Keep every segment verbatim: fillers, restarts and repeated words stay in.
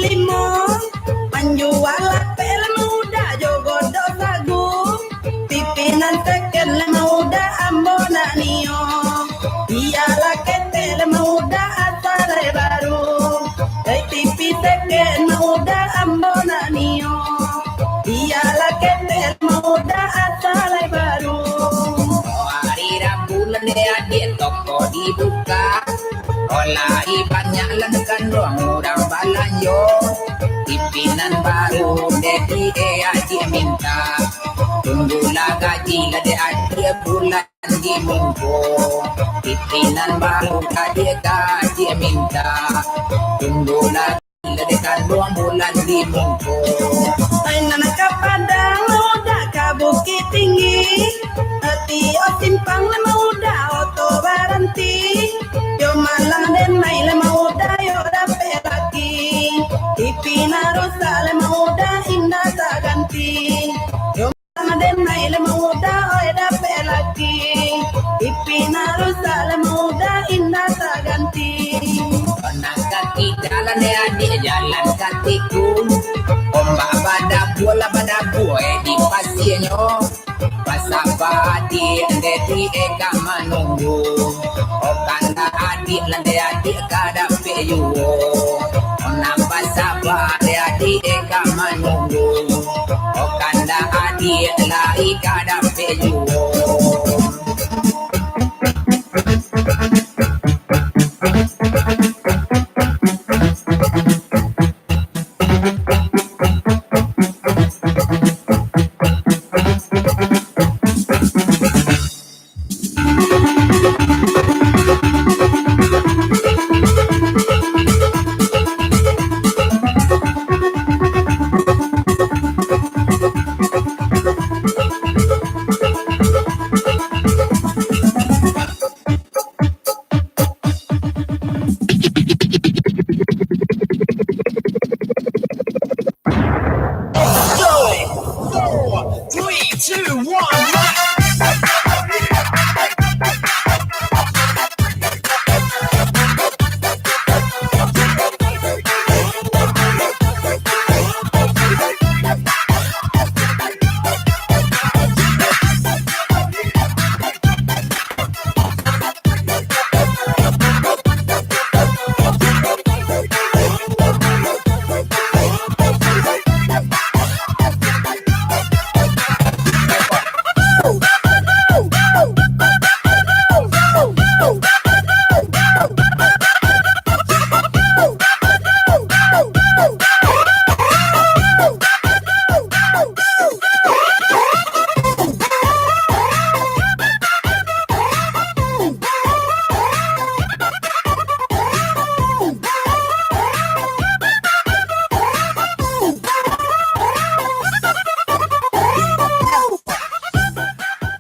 limo, manjua lapeh lemah uda jo godok sagu. Tipi nan seken lemah uda ambo nak nio. Iyolah ketek lemah uda asa lai baru. Lai tipi seken lemah uda ambo nak nio. Iyolah ketek lemah uda asa lai baru. Hari Rabu lai adiak toko dibuka. Lai banyak lah kanduang urang balanjo. Tipi nan baru dek adiak minta. Tunggulah gaji lah dek adiak bulan di mungko. Tipi nan baru adiak gaji minta. Tunggulah gaji lah dek kanduang bulan di mungko. Ai nan ka Padang, lemah uda ka Bukittinggi. Tiok simpang lemah uda oto baranti. Yo malang den mai lemah uda yo dapek laki. Tipi nan rusak lemah uda indak taganti. Yo malang den mai lemah uda oi dapek laki. Tipi nan rusak lemah uda indak taganti. Nan kaki jalan dek adiak jalan katiku. Ombak badabua lah badabua eh di pasianyo. Basaba adiak dek adiak ka manunggu. Okan lah adiak lah dek adiak ka dapek juo. Nan basaba dek adiak ka manunggu. Okan lah adiak lai ka dapek juo.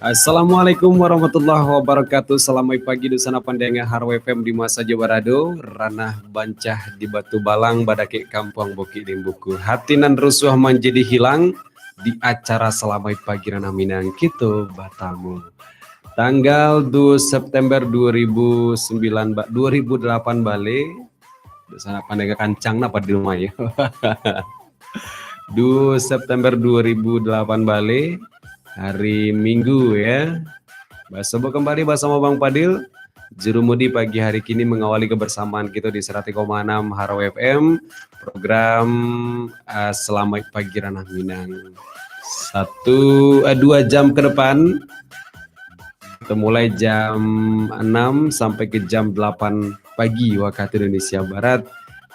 Assalamualaikum warahmatullahi wabarakatuh. Salamaik pagi, dunsanak pandanga Haro F M di ma sajo barado. Ranah bancah di Batu Balang, badakek kampuang Bukik Dimbuku. Hati nan rusuah manjadi hilang, di acara Salamaik Pagi Ranah Minang kito batamu. Tanggal dua September dua ribu sembilan ba-, dua ribu delapan bale. Dunsanak pandanga kancang napa di rumah yo. Dua September dua ribu delapan bale, hari Minggu yo. Basobok kembali basamo Bang Padil, Jurumudi pagi hari kini mengawali kebersamaan kito di seratus koma enam Haro F M, program, eh, Salamaik Pagi Ranah Minang. Satu, eh, dua jam ke depan, kito mulai jam enam sampai ke jam delapan pagi wakatu Indonesia Barat.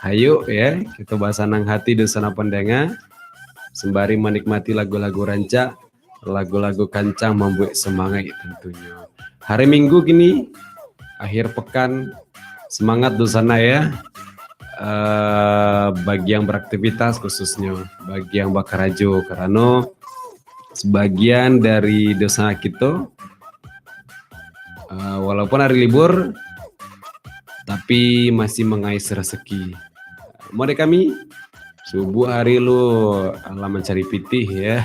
Hayuk yo, kito basanang hati dunsanak pandanga, sembari manikmati lagu-lagu rancak, lagu-lagu kancang mambuek semangaik tantunyo. Hari Minggu kini, akhir pekan, semangat dunsanak yo. Eh, bagi yang beraktivitas khususnyo, bagi yang bakarajo, karano sebagian dari dunsanak kito, eh, walaupun hari libur, tapi masih mangais rasaki. Model kami, subuh hari lu alah mancari pitih yo.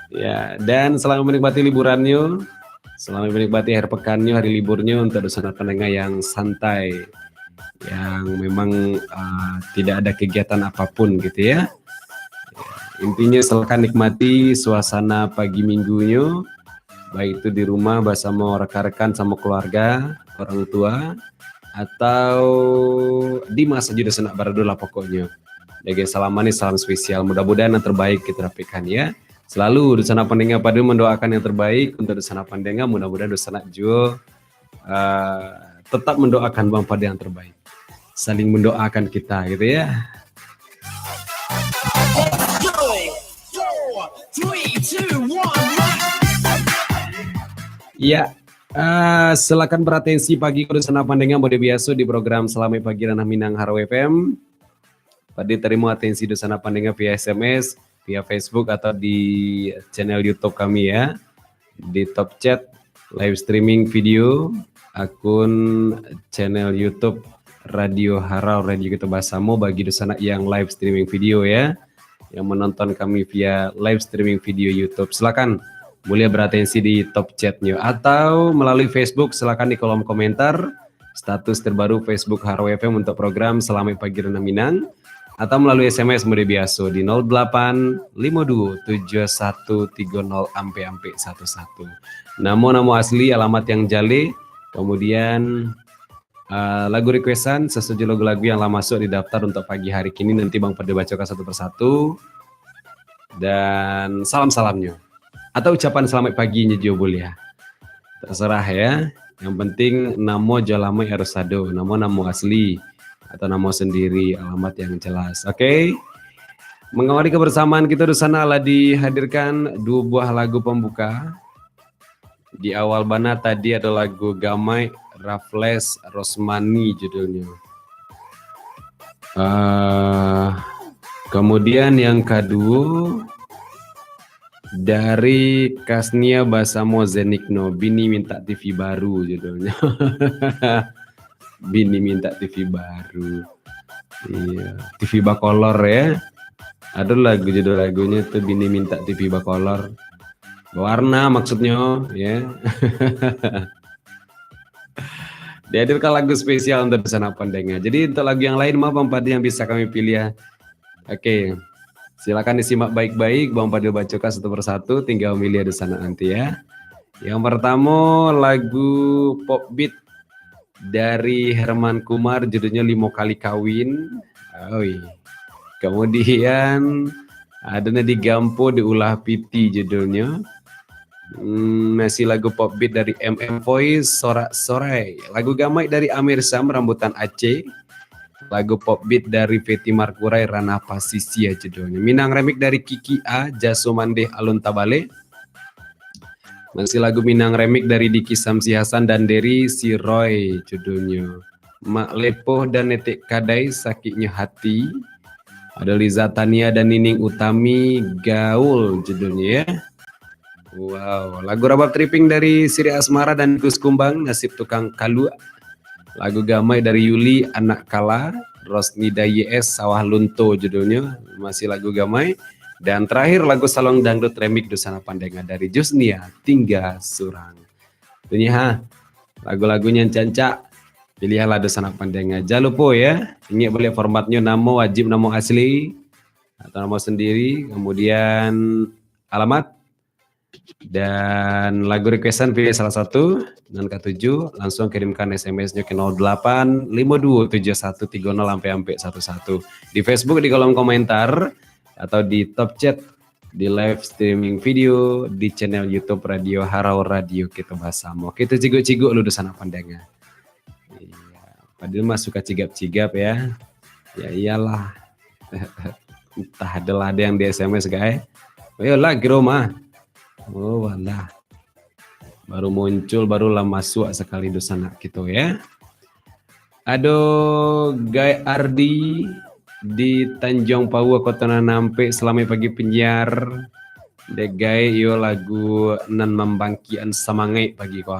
Ya, dan selamat menikmati liburannyo, selamat menikmati akhir pekannyo, hari liburnyo untuk dunsanak pandanga yang santai. yang memang uh, tidak ada kegiatan apapun gitu ya. Intinya silakan nikmati suasana pagi minggunyo, baik itu di rumah bersama rekan-rekan, sama keluarga, orang tua, atau di ma sajo dunsanak barado lah pokoknyo. Dek salam manis, salam spesial. Mudah-mudahan yang terbaik kita dapatkan ya. Selalu dunsanak pandanga Padi mendoakan yang terbaik untuk dunsanak pandanga. Mudah-mudahan dunsanak juo uh, tetap mendoakan Bang Padi yang terbaik. Saling mendoakan kita gitu ya. Ya, uh, silakan beratensi pagi ko dunsanak pandanga, model biaso di program Salamaik Pagi Ranah Minang Harau F M. Padi tarimo atensi dunsanak pandanga via S M S, via Facebook atau di channel YouTube kami ya. Di Top Chat live streaming video, akun channel YouTube Radio Harau, Radio Kita Basamo bagi dunsanak yang live streaming video ya. Yang menonton kami via live streaming video YouTube. Silakan boleh beratensi di Top Chat-nyo atau melalui Facebook, silakan di kolom komentar status terbaru Facebook Harau F M untuk program Salamaik Pagi Ranah Minang atau melalui S M S model biaso di nol delapan limo duo tujuh satu tigo nol ampek ampek satu satu. Namo-namo asli, alamat yang jaleh, kemudian uh, lagu requestan sesuai lagu-lagu yang lah masuk di daftar untuk pagi hari kini, nanti Bang Padi bacokan satu persatu. Dan salam-salamnyo atau ucapan selamat paginyo juo buliah. Terserah ya. Yang penting namo jo alamaik harus ado, namo-namo asli atau namo sendiri, alamat yang jelas. Oke. Mengawali kebersamaan kita di sana lah dihadirkan dua buah lagu pembuka. Di awal bana tadi ado lagu Gamaik Raffles Rosmani judulnyo. Uh, kemudian yang kaduo dari Kasnia basamo Zenikno, Bini Minta T V Baru judulnyo. Bini Minta T V Baru. Iya, T V bakolor ya. Ado lagu, judul lagunyo tu Bini Minta T V Bakolor. Bawarna maksudnyo ya. Dihadirkan lagu spesial untuk dunsanak pandanga. Jadi untuk lagu yang lain mah Bang Padi yang bisa kami pilih ya. Oke. Silakan disimak baik-baik, Bang Padi bacokan satu persatu, tinggal milih dunsanak nanti ya. Yang pertamo lagu pop beat dari Herman Kumar, judulnyo Limo Kali Kawin. Oi. Kemudian ado Nadi Gampo, Diulah Piti judulnyo. Hmm, masih lagu pop beat dari M M Voice, Sorak Sorai. Lagu Gamaik dari Amir Sam, Rambutan Aceh. Lagu pop beat dari Feti Markurai, Ranah Pasisia judulnyo. Minang Remix dari Kiki A, Jaso Mandeh Alun Tabaleh. Masih lagu Minang Remix dari Diki Samsi Hasan dan Dery Siroi judulnyo. Mak Lepoh dan Netek Kadai, Sakiknyo Hati. Ado Liza Tania dan Nining Utami, Gaul judulnyo ya. Wow, lagu Rabab Tripping dari Siri Asmara dan Gus Kumbang, Nasib Tukang Kaluak. Lagu Gamaik dari Yuli, Anak Kala, Rosnida Y S, Sawah Lunto judulnyo, masih lagu Gamaik. Dan terakhir lagu Salon Dangdut Remix dunsanak pandanga dari Jusnia, Tingga Surang. Tunyo ha, lagu-lagunyo rancak-rancak, pilihanlah dunsanak pandanga. Jan lupo ya, ingek baliak formatnyo, namo wajib, namo asli, atau namo sendiri, kemudian alamat, dan lagu requestan pilih salah satu, nan katuju, langsung kirimkan S M S-nyo ke nol delapan limo duo tujuh satu tigo nol ampek ampek satu satu. Di Facebook di kolom komentar atau di top chat, di live streaming video di channel YouTube Radio Harau, Radio Kita Basamo. Kita cigok-cigok lu dunsanak pandanga. Iya, padahal mah suka cigap-cigap ya. Ya iyalah. Entah adalah ada yang di S M S, guys. Ayolah, kiro mah. Oh, walah. Baru muncul, baru lah masuk sakali dunsanak kito ya. Ado Gai Ardi di Tanjung Paua, Kota Nan Ampek, salamaik pagi penyiar. Dek Gai, iyo lagu nan mambangkikan samangaik pagi ko.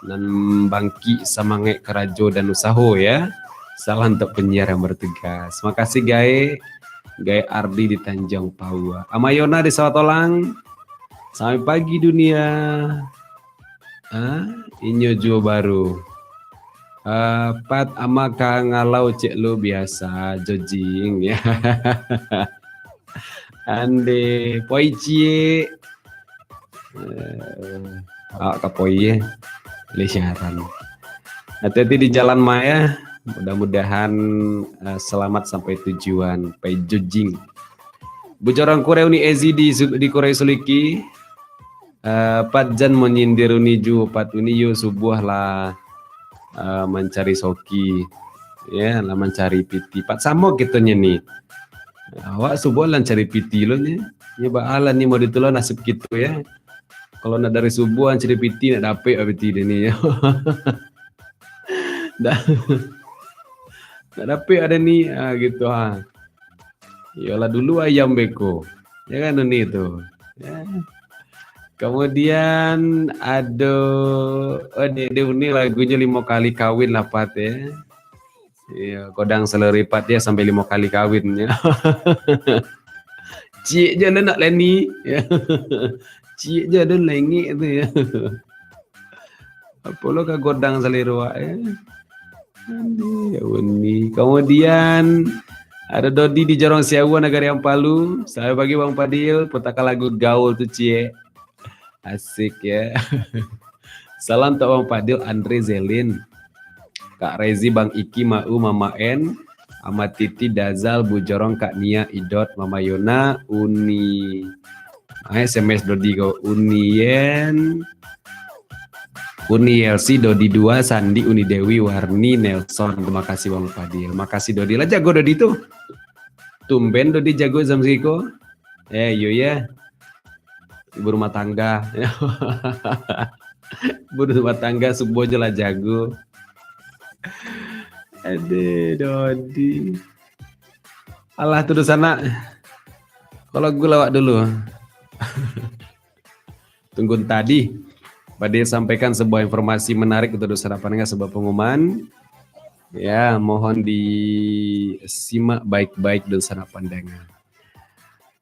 Nan bangkik samangaik karajo dan usaho ya. Salam untuk penyiar yang bertugas. Makasih Gai, Gai Ardi di Tanjung Paua. Amayona di Sawah Tolang. Salamaik pagi dunia. Ah, inyo juo baru. Eh, Pat, ama ka ngalau cek lu biasa, jojing, ya. Ande, poi ciek. Eh, awak ka poi, ya. Leh siaran. Hati-hati di jalan, Ma, ya. Mudah-mudahan, eh, selamat sampai tujuan. Pai jojing. Bujorang Kurai Uni Ezi di Su-, di Kurai Suliki. Eh, Pat jan manyindir Uni juo, Pat, Uni yo subuah lah, eh, mancari soki, ya, lah mancari piti. Pat samo kitonyo ni. Awak subuah lah mancari piti lo ni. Ni baa lah ni model tu lo nasib kito, ya. Kalau nak dari subuah mancari piti, nak dapek piti dia ni, ya. Dah. Nak dapek ado ni, ah, gitu, ha. Iyolah dulu ayam beko. Ya kan, Uni tu. Ya. Kemudian ado, oh, dia, dia Uni lagunyo Limo Kali Kawin lah, Pat, ya. Iya, godang salero Pat, dia sampai limo kali kawin, ya. Ciek je lah nak Leni. Ya. Ciek je ada lengek tu, ya. Apo lo ka godang salero awak, ya. Aduh, ya Uni. Kemudian, ado Dodi di Jorong Siawa, Nagari Ampalu. Selamat pagi, Bang Padil. Putakan lagu gaul tu, ciek. Asik, ya. Salam untuk Bang Padil, Andre Zelin. Kak Rezi, Bang Iki, Mau, Mama En, Ama Titi, Dazal, Bujorong, Kak Nia, Idot, Mama Yona, Uni. Ah, S M S Dodi ko, Uni Yen. Uni Yelsi, Dodi dua, Sandi, Uni Dewi, Warni, Nelson. Terima kasih, Bang Padil. Makasih, Dodi. Lah jago Dodi tu. Tumben Dodi jago jam segiko. Eh, iyo, ya. Ibu rumah tangga. Ibu rumah tangga subuah je lah jago. Aduh, Dodi. Alah, tu dunsanak. Kalau gue lawak dulu. Tunggu tadi. Padil sampaikan sebuah informasi menarik untuk dunsanak pandanga, sebuah pengumuman. Ya, mohon disimak baik-baik dunsanak pandanga.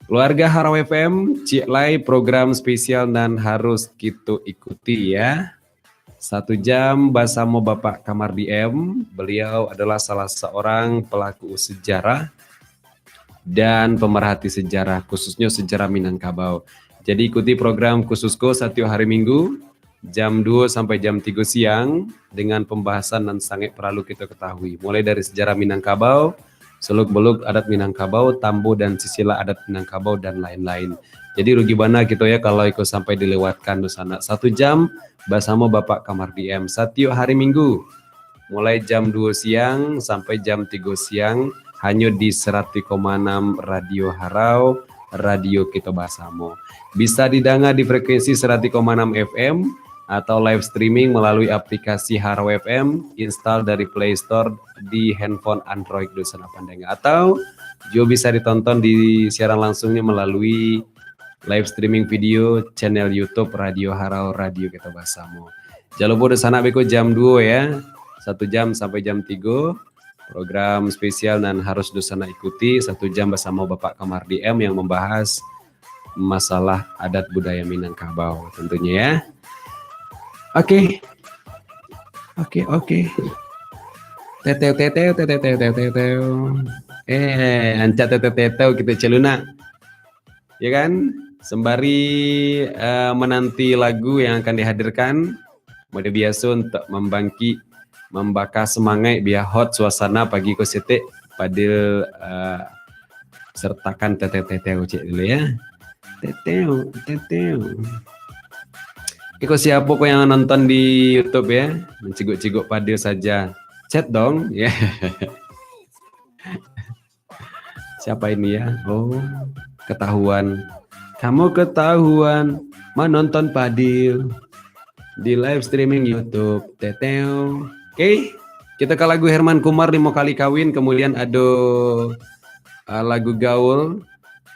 Keluarga Harau F M, ciek lai program spesial nan harus kito ikuti, ya. Satu jam basamo Bapak Kamardi M. Beliau adalah salah seorang pelaku sejarah dan pemerhati sejarah, khususnya sejarah Minangkabau. Jadi ikuti program khusus ko satiok hari Minggu, jam duo sampai jam tigo siang, dengan pembahasan nan sangat perlu kita ketahui. Mulai dari sejarah Minangkabau, seluk-beluk adat Minangkabau, tambo dan sisilah adat Minangkabau, dan lain-lain. Jadi rugi bana kito ya kalau iko sampai dilewatkan dunsanak. Satu jam basamo Bapak Kamardi M. Satiok hari Minggu, mulai jam duo siang sampai jam tigo siang, hanyo di seratus koma enam Radio Harau, radio kito basamo. Bisa didanga di frekuensi seratus koma enam F M, atau live streaming melalui aplikasi Harau F M, install dari Play Store di handphone Android dunsanak pandanga. Atau juo bisa ditonton di siaran langsungnya melalui live streaming video channel YouTube Radio Harau, radio kito basamo. Jan lupo dunsanak beko jam duo ya, satu jam sampai jam tigo. Program spesial nan harus dunsanak ikuti, satu jam basamo Bapak Kamardi M yang membahas masalah adat budaya Minangkabau tentunya ya. Oke. Oke, oke. Teteu, teteu, teteu, teteu, teteu. Eh, ancak teteu, teteu, kito caliak nak. Ya kan? Sembari, eh, menanti lagu yang akan dihadirkan, model biaso untuk membangkit, membakar semangat biar hot suasana pagi ko saketek, Padil, eh, sertakan teteu-teteu ciek dulu ya. Teteu, teteu. Iko siapo ko yang nonton di YouTube ya? Mencigok-cigok Padil saja. Chat dong. Ya. Siapa ini ya? Oh, ketahuan. Kamu ketahuan menonton Padil di live streaming YouTube. Teteu. Oke, kita ke lagu Herman Kumar, Limo Kali Kawin, kemudian ada, uh, lagu gaul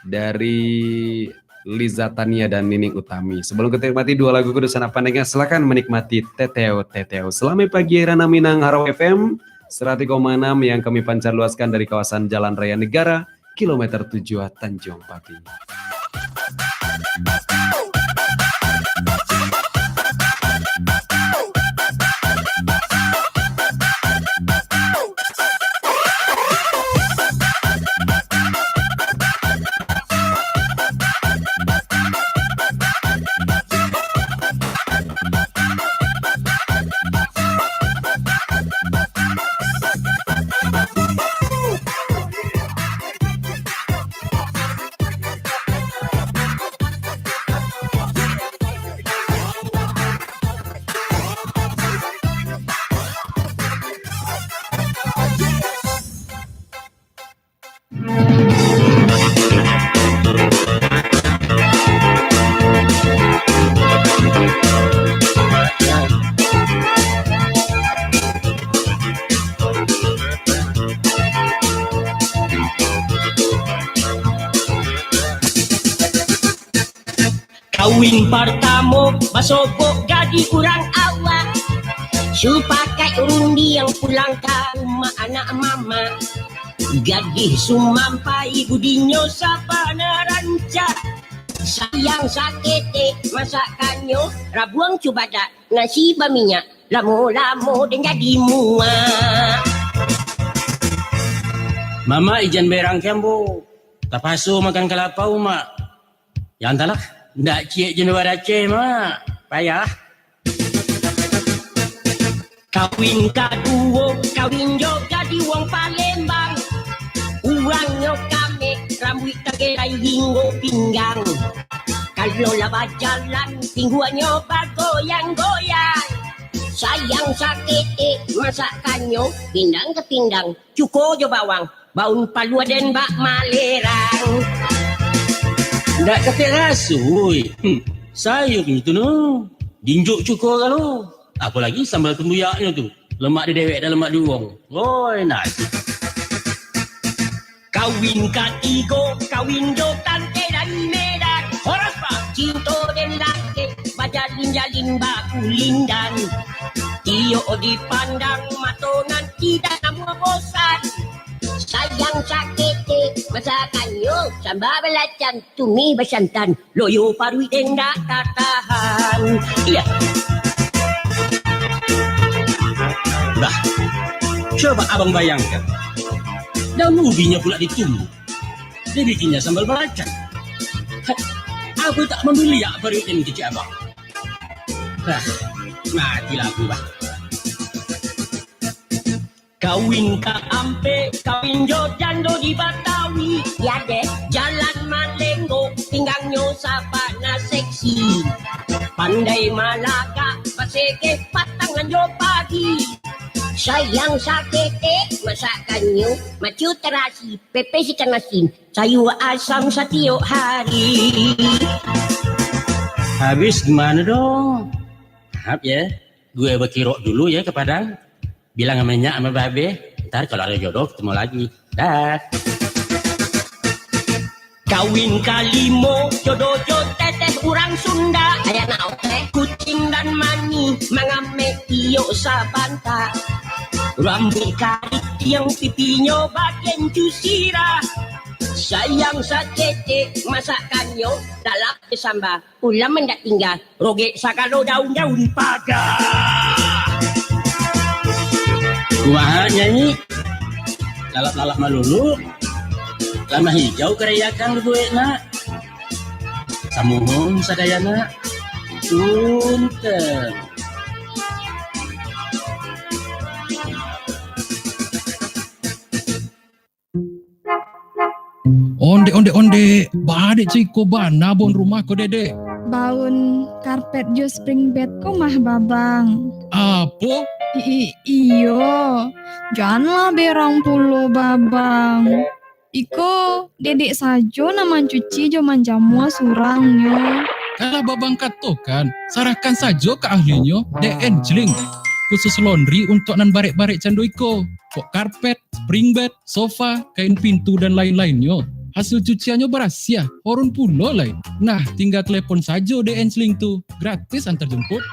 dari Liza Tania dan Nining Utami. Sebelum kita nikmati dua lagu ko dunsanak pandanga, silakan menikmati Teteu Teteu. Selamat pagi, Rana Minang, Harau F M, seratus koma enam yang kami pancar luaskan dari kawasan Jalan Raya Negara, kilometer tujuh, Tanjung Pati. Kawin partamo, basobok gadih urang awak. Sapakaik rundiang pulang ka rumah anak mamak. Gadih sumampai budinyo sabana rancak. Sayang saketek masakannyo, rabuang cubadak, nasi baminyak, lamo-lamo den jadi muak. Mamak ijan berang kiambo, tapaso makan kalapau, Mak. Yo antahlah, ndak ciek jo ndak baraceh, Mak. Payah. Kawin kaduo, kawin jo gadih wong Palembang. Urangnyo kamek, rambuik tagelai hinggo pinggang. Kalau lah bajalan, pingguangnyo bagoyang-goyang. Sayang saketek masakannyo, pindang ka pindang, cuko jo bawang, baun paluah den bak malerang. Ndak katek raso, oi. Hmm, sayuik tu no. Jinjuak cuko galo. Apolai sambal tumbuyaknyo tu. Lamak di dewek dan lamak di uwong. Oi, nasi. Kawin katigo, kawin jo tanteh dari Medan. Horas, Pak. Cinto den lakek, bajalin-jalin bakulindan. Iyo dipandang mato nan tidak namuah bosan. Sayang saketek masakannyo, samba balacan, tumih basantan, loyo paruik den dak tatahan. Iyo. Dah, coba abang bayangkan, daun ubinya pula ditumbuh, dibikinnya sambal balacan. Hai, aku tak mamiliak paruik den kecek abang. Dah, matilah aku, bah. Kawin kaampek, kawin jo jando di Batawi. Yo deh, jalan malenggo, pinggangnyo sabana seksi. Pandai malagak, basegeh patang nan jo pagi. Sayang saketek masakannyo, macu tarasi, pepes ikan asin, sayua asam satiok hari. Habis di mano dong? Maaf yo, gue bakirok dulu yo ka Padang. Bilang minyak samo babe, ntar kalau ado jodoh, ketemu lagi. Dah. Kawin kalimo, jodoh jo teteh urang Sunda. Ayak nak oteh. Kucing dan manih, mangamek iyo sabanta. Rambuik kariting, pipinyo bakencu sirah. Sayang saketek masakannyo, dalam jo samba. Ulam indak tingga, rogek sagalo daun-daun paga. Kumaha, Nyai? Lalap-lalap malulu, lamah hijau karayakan duduak nak. Samuhun sadaya nak. Punten. Ondeh, ondeh, ondeh. Baa dek cako bana baun rumah ko, Dedek? Baun karpet jo spring bed ko mah, Babang. Apo? I-, i-, iyo. Janlah berang pulo, Babang. Iko, Dedek sajo nan mancuci jo manjamua surang nyo. Alah Babang katokan, sarahkan sajo ka ahlinyo, D N Cling. Khusus laundry untuak nan barek-barek cando iko. Kok karpet, spring bed, sofa, kain pintu, dan lain-lainnyo. Hasil cuciannyo barasiah, harum pulo lai. Nah, tingga telepon sajo D N Cling tu, gratis antar jemput.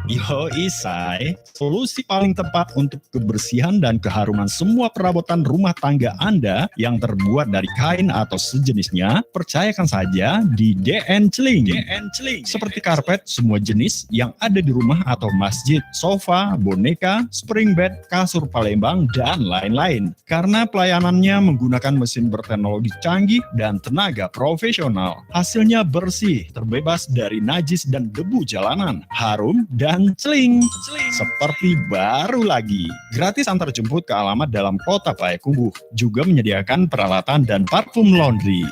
Yo, Isai, solusi paling tepat untuk kebersihan dan keharuman semua perabotan rumah tangga Anda yang terbuat dari kain atau sejenisnya, percayakan saja di D N Cling. D N Cling. Seperti karpet semua jenis yang ada di rumah atau masjid, sofa, boneka, spring bed, kasur Palembang, dan lain-lain. Karena pelayanannya menggunakan mesin berteknologi canggih dan tenaga profesional, hasilnya bersih, terbebas dari najis dan debu jalanan, harum, dan cling, seperti baru lagi. Gratis antar jemput ke alamat dalam kota Payakumbuh. Juga menyediakan peralatan dan parfum laundry.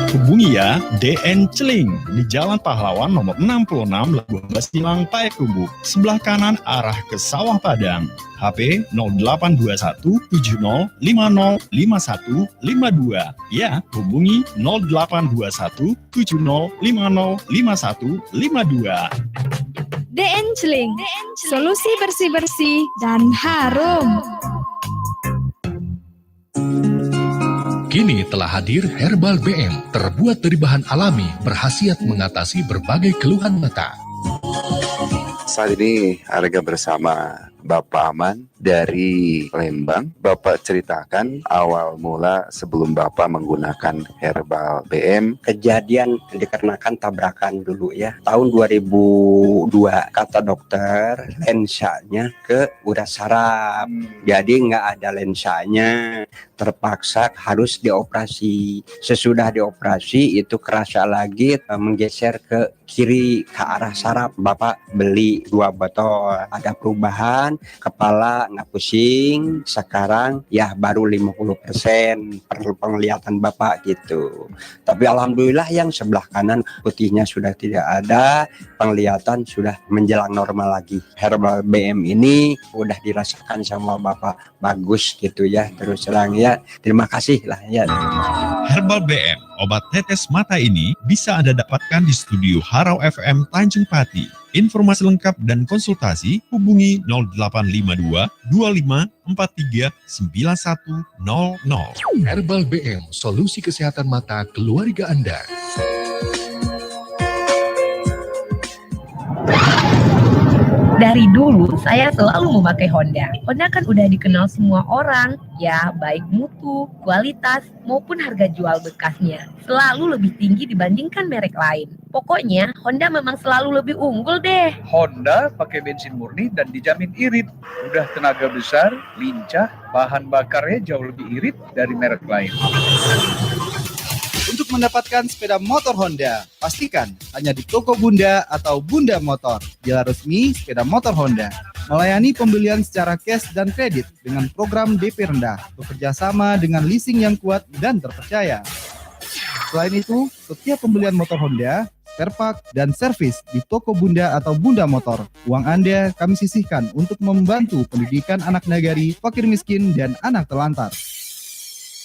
Hubungi ya, D N Cling di Jalan Pahlawan nomor enam puluh enam, Labuan Basilang, Payakumbuh, sebelah kanan arah ke Sawah Padang. H P nol delapan dua satu tujuh nol lima nol lima satu lima dua. Ya, hubungi nol delapan dua satu tujuh nol lima nol lima satu lima dua. D N Cling, solusi bersih-bersih dan harum. K Kini telah hadir Herbal B M, terbuat dari bahan alami, berkhasiat mengatasi berbagai keluhan mata. Saat ini Arga bersama Bapak Aman dari Lembang. Bapak ceritakan awal mula sebelum Bapak menggunakan Herbal B M. Kejadian dikarenakan tabrakan dulu ya. Tahun dua ribu dua, kata dokter, lensanya ke urat saraf. Hmm. Jadi nggak ada lensanya, terpaksa harus dioperasi. Sesudah dioperasi, itu kerasa lagi, eh, menggeser ke kiri, ke arah saraf. Bapak beli dua botol. Ada perubahan, kepala nggak pusing. Sekarang ya baru lima puluh persen per-, penglihatan Bapak gitu. Tapi alhamdulillah yang sebelah kanan putihnya sudah tidak ada, penglihatan sudah menjelang normal lagi. Herbal B M ini udah dirasakan sama Bapak. Bagus gitu ya, terus terang ya. Terima kasih lah ya. Herbal B M, obat tetes mata ini bisa Anda dapatkan di studio Harau F M Tanjung Pati. Informasi lengkap dan konsultasi hubungi nol delapan lima dua, dua lima empat tiga, sembilan satu nol nol. Herbal B M, solusi kesehatan mata keluarga Anda. Dari dulu, saya selalu memakai Honda. Honda kan udah dikenal semua orang, ya, baik mutu, kualitas, maupun harga jual bekasnya. Selalu lebih tinggi dibandingkan merek lain. Pokoknya, Honda memang selalu lebih unggul deh. Honda pakai bensin murni dan dijamin irit. Udah tenaga besar, lincah, bahan bakarnya jauh lebih irit dari merek lain. Untuk mendapatkan sepeda motor Honda, pastikan hanya di toko Bunda atau Bunda Motor, dealer resmi sepeda motor Honda. Melayani pembelian secara cash dan kredit dengan program D P rendah, bekerja sama dengan leasing yang kuat dan terpercaya. Selain itu, setiap pembelian motor Honda, spare part, dan servis di toko Bunda atau Bunda Motor, uang Anda kami sisihkan untuk membantu pendidikan anak nagari, fakir miskin, dan anak terlantar.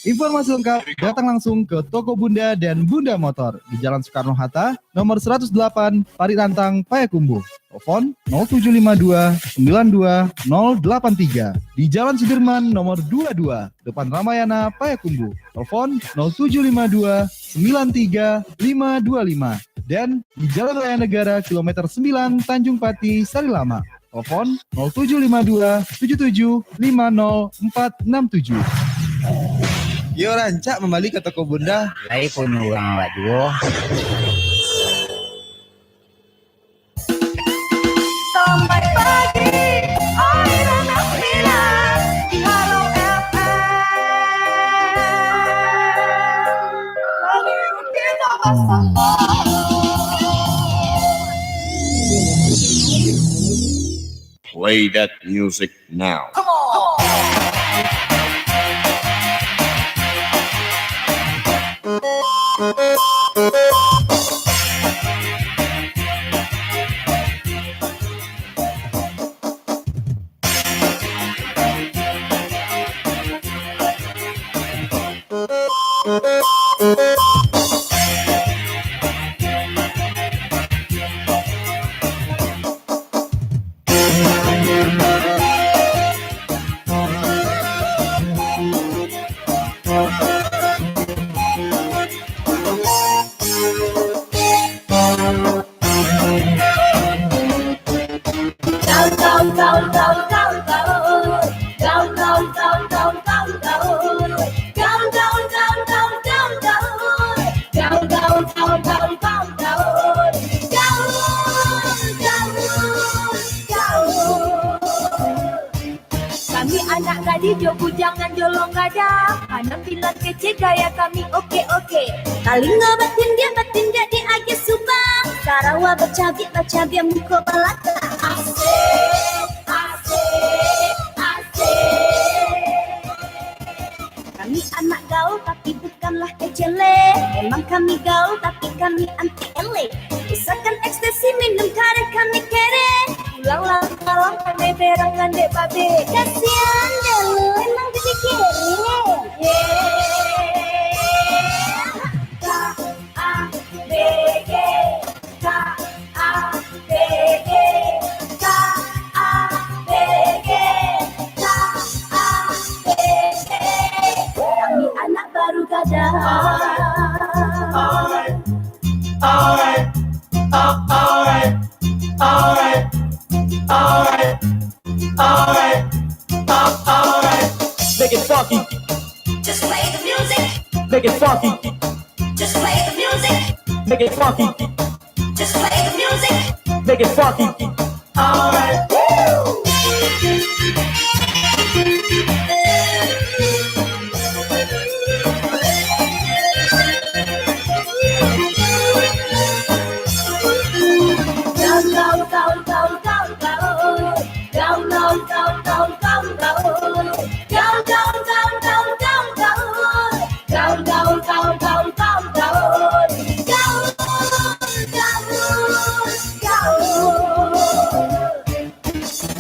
Informasi lengkap datang langsung ke toko Bunda dan Bunda Motor di Jalan Soekarno-Hatta, nomor seratus delapan, Parit Rantang, Payakumbuh. Telepon nol tujuh lima dua, sembilan dua nol delapan tiga. Di Jalan Sudirman, nomor dua dua, depan Ramayana, Payakumbuh. Telepon nol tujuh lima dua, sembilan tiga lima dua lima. Dan di Jalan Raya Negara, kilometer sembilan, Tanjung Pati, Sarilamak. Telepon nol tujuh lima dua, tujuh tujuh lima nol empat enam tujuh. Yo, rancak mambali ka toko Bunda. Lai pun urang awak juo. Sampai pagi, Airuna Milan di Halo F M. Kami kita bersama. Play that music now. Come on. Kami anak gadih jo bujangan jolong gadang, panampilan kecil gaya kami oke-oke. Talingo batindiak-batindiak di agiah sumbang, sarawa bacabiak-bacabiak muko balakang. Asik, asik, asik. Kami anak gaul tapi bukanlah kecele. Memang kami gaul tapi kami anti elek. Usahakan ekstasi minum kareh kami kere. Pulang lah malam pandai berang landek babe. Kasian deh lu, emang jadi kere. Yeah. K A B G, K A B G, K A B G, K A B G. Kami anak baru gadang. Make it funky. Just play the music. Make it funky. Just play the music. Make it funky. Just play the music. Make it funky. Alright. Woo!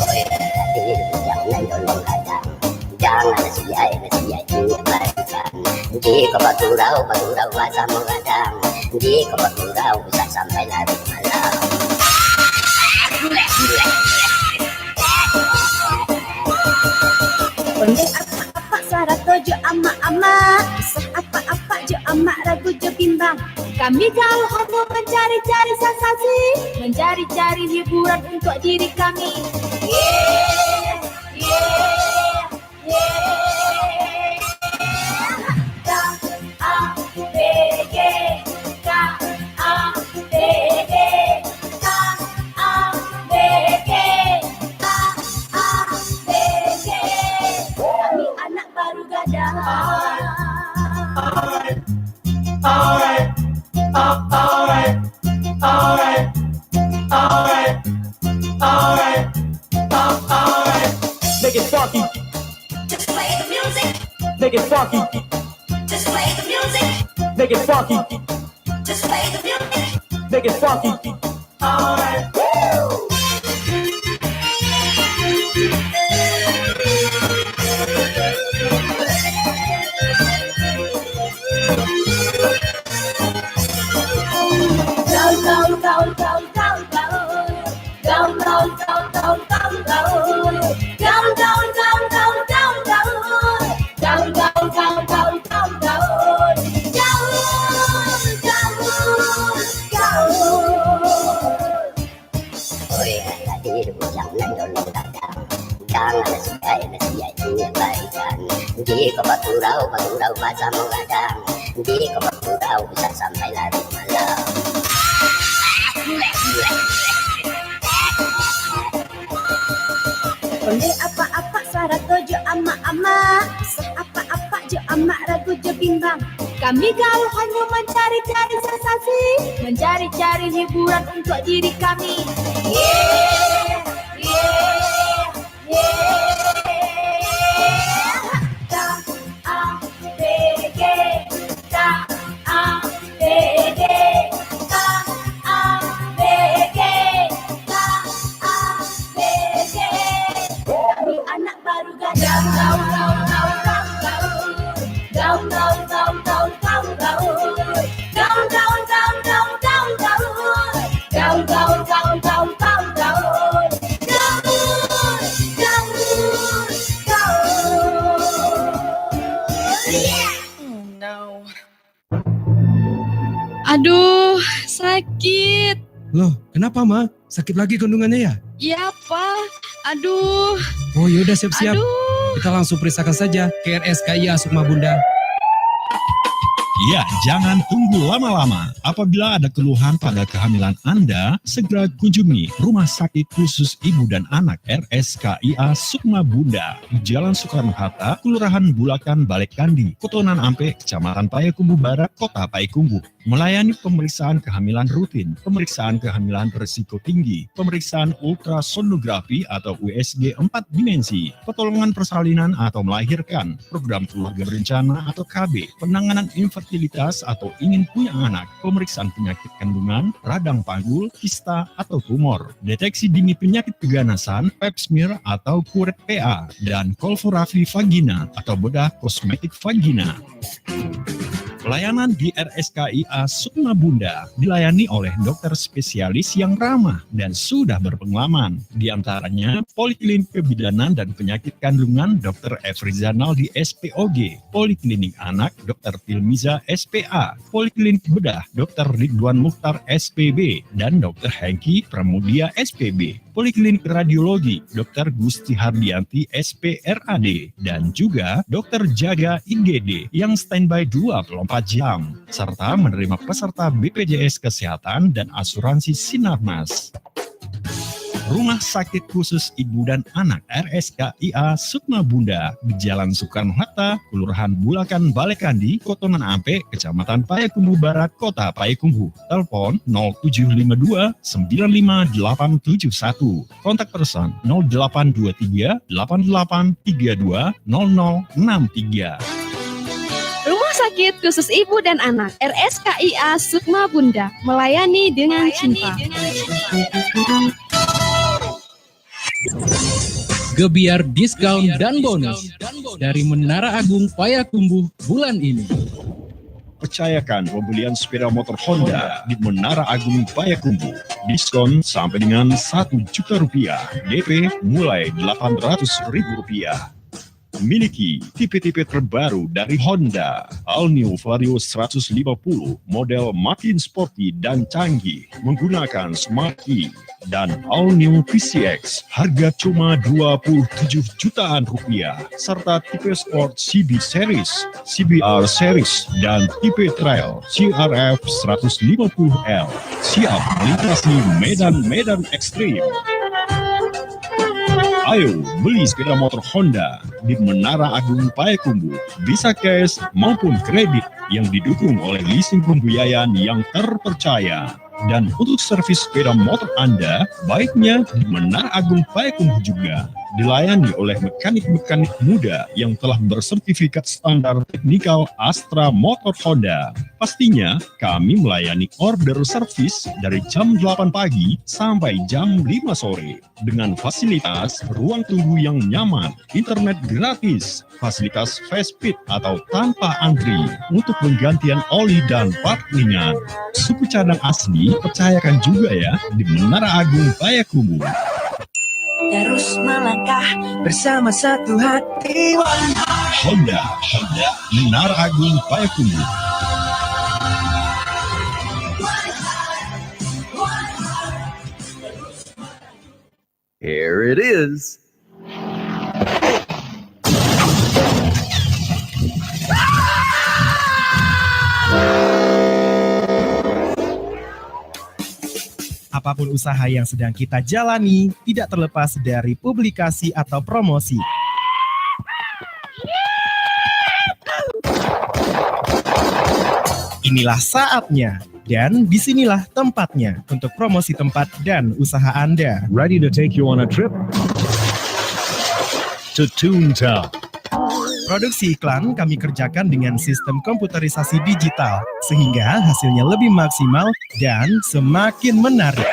Oi, hati, jangan dulu gadang. Jangan siai, siai, siai, barikan. Jiko bagurau, bagurau basamo gadang. Jiko bagurau, usah sampai larut malam. Ondeh apak-apak sarato jo amak-amak, usah apak-apak jo amak ragu jo bimbang. Kami gaul hanyo mancari-cari sansasi, mancari-cari hiburan untuak diri kami. Yeah, yeah, yeah. K A B G, K A B G, K A B G, K A B G. Kami anak baru gadang. Alright, alright, a-, alright, alright, alright, a-, alright. Make it funky. Just play the music. Make it funky. Just play the music. Make it funky. Just play the music. Make it funky. Alright. Woo! Down, down, down, down, down, down. Down, down, down, down, down, down. Down, down, down, down, down, down. Down, down, down, down, down, down. Down, down, down. Oi, hati, jangan dulu gadang. Jangan siai, siai, siai, barikan. Jiko bagurau, bagurau basamo gadang. Jiko bagurau, usah sampai larut malam. Ondeh apak-apak sarato jo amak-amak, usah apak-apak jo amak ragu jo bimbang. Kami gaul hanyo mancari-cari sansasi, mancari-cari hiburan untuak diri kami. Yeah, yeah, yeah. K A B G, K A B G, K A B G, K A B G. Kami anak baru gadang. Down, down, down, down, down, down. Down, down, down, down, down, down. Down, down, down, down, down, down. Down, down, down, down, down, down. Down, down, down. Yeah. Oh, no. Aduh, sakit. Loh, kenapa, Ma? Sakit lagi kandungannya, ya? Iya, Pa. Aduh. Oh, ya udah, siap-siap. Aduh. Kita langsung periksakan saja ke R S K I A Sukma Bunda. Ya, jangan tunggu lama-lama. Apabila ada keluhan pada kehamilan Anda, segera kunjungi Rumah Sakit Khusus Ibu dan Anak, R S K I A Sukma Bunda, di Jalan Soekarno-Hatta, Kelurahan Bulakan, Balekandi, Koto Nan Ampek, Kecamatan Payakumbuh Barat, Kota Payakumbuh. Melayani pemeriksaan kehamilan rutin, pemeriksaan kehamilan berisiko tinggi, pemeriksaan ultrasonografi atau U S G empat dimensi, pertolongan persalinan atau melahirkan, program keluarga berencana atau K B, penanganan infertilitas atau ingin punya anak, pemeriksaan penyakit kandungan, radang panggul, kista, atau tumor, deteksi dini penyakit keganasan, pap smear atau kuret P A, dan kolpografi vagina atau bedah kosmetik vagina. Pelayanan di R S K I A Sukma Bunda dilayani oleh dokter spesialis yang ramah dan sudah berpengalaman, di antaranya Poliklinik Kebidanan dan Penyakit Kandungan, dokter Efri Zanaldi, S P O G, Poliklinik Anak, dokter Tilmiza, S P A, Poliklinik Bedah, dokter Ridwan Mukhtar, S P B, dan dokter Hengki Pramudia, S P B. Poliklinik Radiologi, dokter Gusti Hardianti, S P R A D, dan juga dokter Jaga I G D yang standby dua puluh empat jam, serta menerima peserta B P J S Kesehatan dan asuransi Sinarmas. Rumah Sakit Khusus Ibu dan Anak R S K I A Sukma Bunda di Jalan Soekarno-Hatta, Kelurahan Bulakan, Balai Kandi, Koto Nan Ampek, Kecamatan Payakumbuh Barat, Kota Payakumbuh. Telepon nol tujuh lima dua, sembilan lima delapan tujuh satu. Kontak person nol delapan dua tiga, delapan delapan tiga dua, nol nol enam tiga. Rumah Sakit Khusus Ibu dan Anak R S K I A Sukma Bunda, melayani dengan cinta. Gebiar diskon dan bonus dari Menara Agung Payakumbuh bulan ini. Percayakan pembelian sepeda motor Honda di Menara Agung Payakumbuh. Diskon sampai dengan satu juta rupiah, D P mulai delapan ratus ribu rupiah. Miliki tipe-tipe terbaru dari Honda, All New Vario seratus lima puluh, model makin sporty dan canggih, menggunakan smart key, dan All New P C X, harga cuma dua puluh tujuh jutaan rupiah, serta tipe sport C B Series, C B R Series, dan tipe trail C R F seratus lima puluh L. Siap melintasi medan-medan ekstrim. Ayo, beli sepeda motor Honda di Menara Agung Payakumbuh. Bisa cash maupun kredit yang didukung oleh leasing pembiayaan yang terpercaya. Dan untuk servis sepeda motor Anda, baiknya di Menara Agung Payakumbuh juga. Dilayani oleh mekanik-mekanik muda yang telah bersertifikat standar teknikal Astra Motor Honda. Pastinya, kami melayani order servis dari jam delapan pagi sampai jam lima sore. Dengan fasilitas ruang tunggu yang nyaman, internet gratis, fasilitas fast feed atau tanpa antri untuk penggantian oli dan part ringan. Suku cadang asli, percayakan juga ya, di Menara Agung Payakumbuh. Terus melangkah bersama satu hati. Honda, Honda, Menara Agung Payakumbuh. Here it is. Apapun usaha yang sedang kita jalani, tidak terlepas dari publikasi atau promosi. Inilah saatnya. Dan di sinilah tempatnya untuk promosi tempat dan usaha Anda. Ready to take you on a trip to Toontown. Produksi iklan kami kerjakan dengan sistem komputerisasi digital, sehingga hasilnya lebih maksimal dan semakin menarik.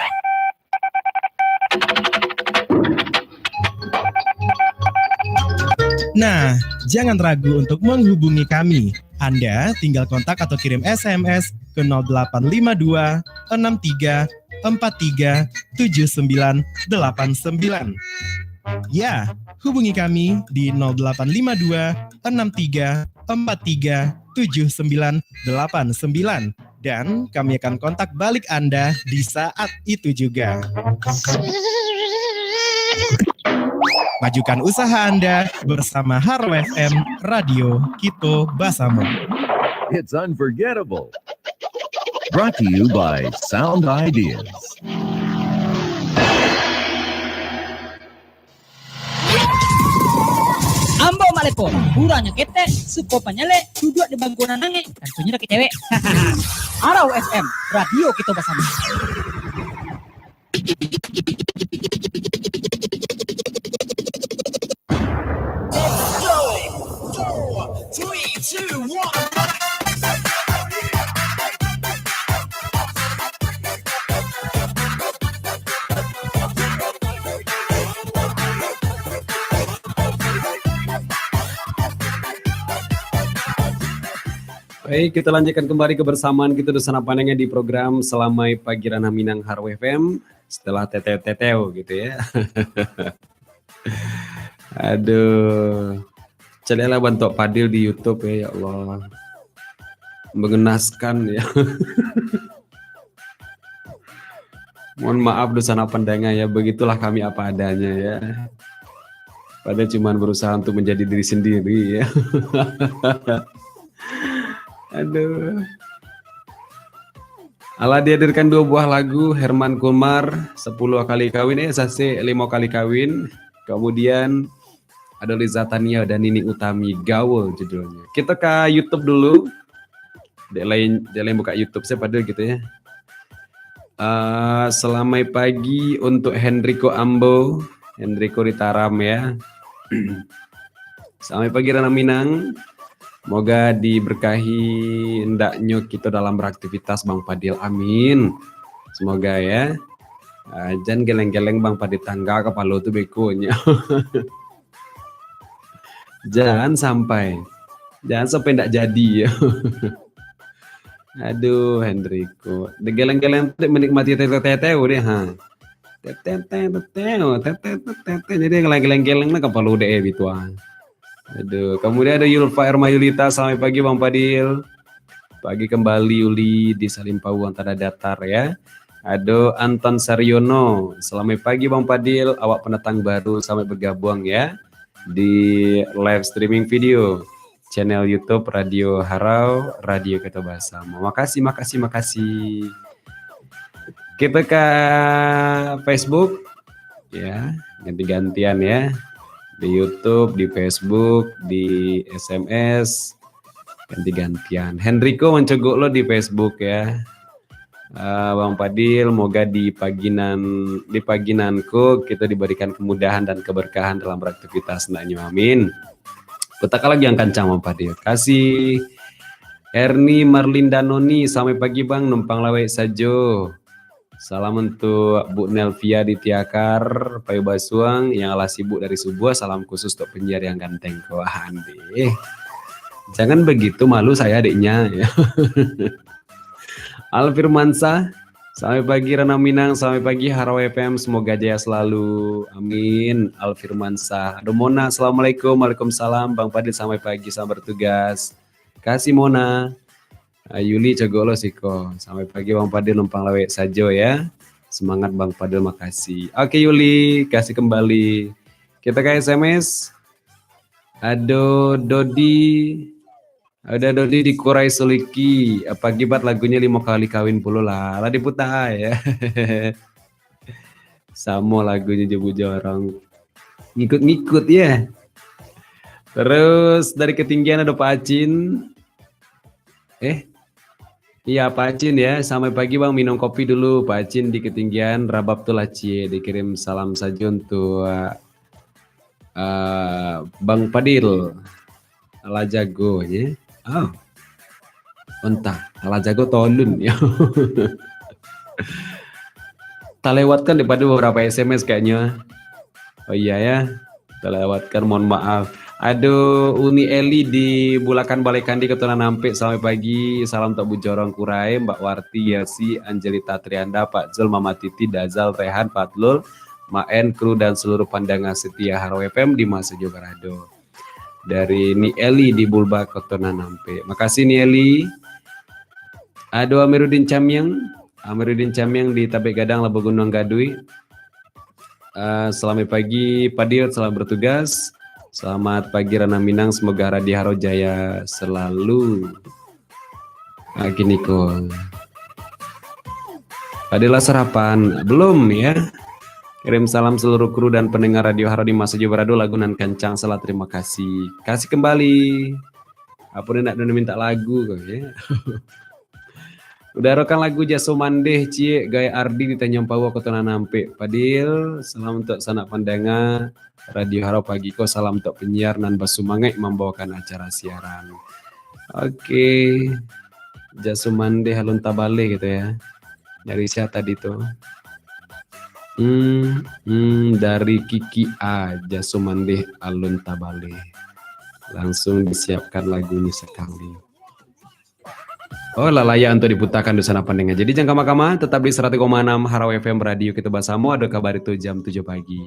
Nah, jangan ragu untuk menghubungi kami. Anda tinggal kontak atau kirim S M S ke nol delapan lima dua, enam tiga, empat tiga, tujuh sembilan, delapan sembilan. Ya, hubungi kami di nol delapan lima dua, enam tiga, empat tiga, tujuh sembilan, delapan sembilan. Dan kami akan kontak balik Anda di saat itu juga. Majukan usaha Anda bersama Haro F M, Radio Kito Basamo. It's unforgettable. Brought to you by Sound Ideas. Ambo Mak Lepo, urangnyo ketek, suko panyalek, duduak di bangku nan angek, tantunyo dakek cewek. Arau F M, radio kito basamo. Baik, kita lanjutkan kembali kebersamaan kita di sana pandangan di program Selamai Pagi Ranah Minang Haro F M setelah teteo-teteo gitu ya. Aduh. Caliaklah bantuak Padil di YouTube ya, ya Allah. Mengenaskan ya. Mohon maaf dosa anak pandanga ya, begitulah kami apa adanya ya. Padahal cuma berusaha untuk menjadi diri sendiri ya. Aduh. Alah dihadirkan dua buah lagu, Herman Kumar, Sepuluh Kali Kawin, eh, Sasek Limo Kali Kawin. Kemudian ada Liza Tania dan Nini Utami, Gaul judulnya. Kita ke YouTube dulu. Dek lain, dek lain buka YouTube saya pada gitu ya. Uh, selamai pagi untuk Hendriko Ambo, Hendriko Ritaram ya. Selamai pagi Ranah Minang. Moga diberkahi hendaknyo kito dalam beraktivitas Bang Padil. Amin. Semoga ya. Uh, jan geleng-geleng Bang Padil tangga kapalo tu bekonyo. Jangan sampai. Jangan sampai ndak jadi. Aduh, Hendriko. Geleng-geleng tu menikmati teteh-teteh deh, ha. Teteh-teteh, teteh-teteh. Jadi geleng-geleng lah kapalo dek eh, gitu ah. Aduh, kemudian ada Yulfa Erma Yulita, selamat pagi Bang Padil. Pagi kembali Uli di Salimpauang Tanah Datar ya. Ado Anton Saryono, selamat pagi Bang Padil, awak pendatang baru, selamat bergabung ya di live streaming video channel YouTube Radio Harau, Radio Kita Bersama. Makasih, makasih, makasih. Kita ke Facebook ya, ganti-gantian ya. Di YouTube, di Facebook, di S M S, ganti-gantian. Hendriko mancogok lo di Facebook ya. Uh, Bang Padil, moga di pagi nan di pagi nan ko kita diberikan kemudahan dan keberkahan dalam beraktivitas naknyo. Amin. Putarkan lagi yang kancang Bang Padil. Kasih Erni Marlinda Noni, selamat pagi Bang, numpang lawek sajo. Salam untuk Bu Nelvia di Tiakar, Payu Basuang yang lah sibuk dari subuh. Salam khusus untuk penyiar yang ganteng ko. Wah, andeh. Jangan begitu, malu saya adiknya. Alfirmansah, selamat pagi Ranah Minang, selamat pagi Harau F M, semoga jaya selalu. Amin. Alfirmansah. Aduh Mona, assalamualaikum. Waalaikumsalam. Bang Padil, selamat pagi, selamat bertugas. Kasih Mona. Uh, Yuli cogok lo siko. Selamat pagi Bang Padil, numpang lawek sajo ya. Semangat Bang Padil, makasih. Oke Yuli, kasih kembali. Kita ke S M S. Ado Dodi. Ado Dodi di Kurai Suliki. Apa akibat lagunyo Limo Kali Kawin pulo lah. Lah diputar ya. Samo lagunyo jo Bujorong. Ngikut-ngikut ya. Terus dari Ketinggian ado Pak Acin. Eh, iya, Pak Acin ya. Selamat pagi Bang, minum kopi dulu. Pak Acin di Ketinggian, Rabab tu lah cie. Dikirim salam sajo untuk uh, Bang Padil. Alah jago ya. Oh. Entah, alah jago tolun ya. Talewatkan daripada beberapa S M S kayaknya. Oh iya ya. Terlewatkan, mohon maaf. Aduh, Uni Eli di Bulakan Balai Kandi, Katunan Ampek, selamat pagi. Salam untuk Bujorong Kurai, Mbak Warti, Yasi, Angelita Trianda, Pak Zul, Mama Titi, Dazal, Rehan, Fadlul, Maen, kru, dan seluruh pandangan setia Harau F M di masa jo barado. Dari Ni Eli di Bulba, Katunan Ampek. Makasih, Ni Eli. Ado Amiruddin Camiang. Amiruddin Camiang di Tabek Gadang, Labuh Gunuang Gaduik. Uh, selamat pagi Padil, selamat bertugas. Selamat pagi Ranah Minang, semoga Radio Harau jaya selalu. Ah, gini ko. Adalah sarapan? Belum ya. Kirim salam seluruh kru dan pendengar Radio Harau di masa jo barado, lagu nan kancang salah, terima kasih. Kasih kembali. Apa dia nak minta lagu ko ya. Udarokan lagu Jaso Mandeh ciek, Gaya Ardi di Tanjung Paua, Katunan Ampek. Padil, salam untuk sanak pandanga Radio Harau pagi ko, salam untuk penyiar nan basumangaik mambawakan acara siaran. Oke. Jaso Mandeh Alun Tabaleh gitu ya. Dari siapa tadi tu? Hmm, hmm, dari Kiki A, Jaso Mandeh Alun Tabaleh. Langsung disiapkan lagunya sekali. Oh, lah layak untuk diputakan di sana, pandanga. Jadi, jangan kama-kama, tetap di seratus koma enam Harau F M, radio kita bersama, ado Kabar Itu jam tujuh pagi.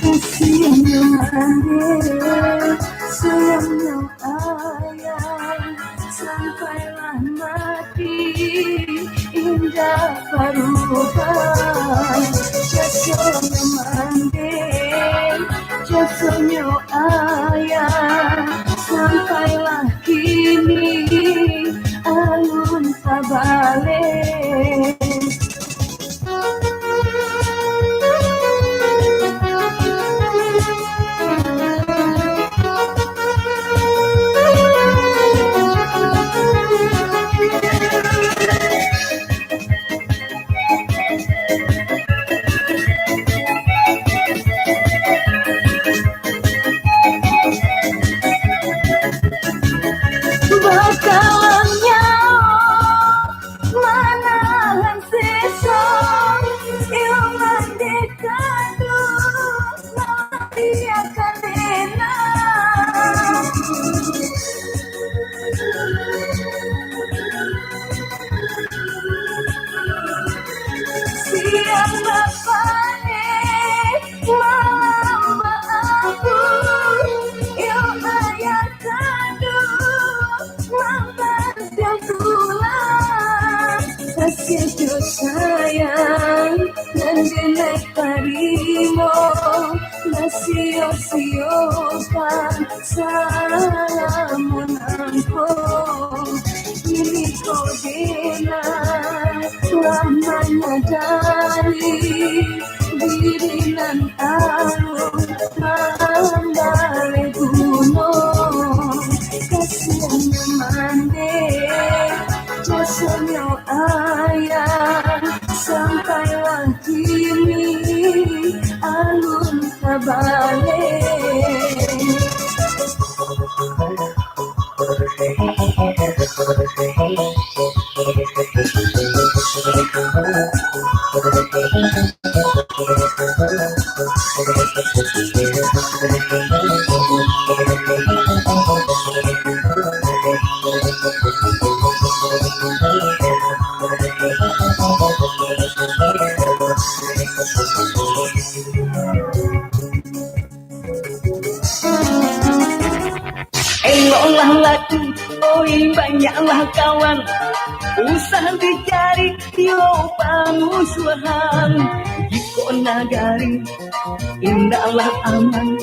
Kasihnyo mandeh, sayangnyo ayah, sampailah mati indak barubah. Jasonyo mandeh, jasonyo ayah, sampailah kini alun tabaleh. Bakalamnyo manahan seso, iyo mandeh kanduang, mati akan denang. Siang bapanek, malam baabu, iyo ayah kanduang, mangkan siang tulang. Kasih jo sayang nan denai tarimo, basio-siokan salamo nangko. Kini ko denai lah manyadari, diri nan alun mambaleh guno. Kasihnyo mandeh, jasonyo ayah, sampailah kini alun tabaleh. Eloklah laku, oi, banyaklah kawan. Usah dicari yo pamusuahan. Jikok nagari indaklah aman,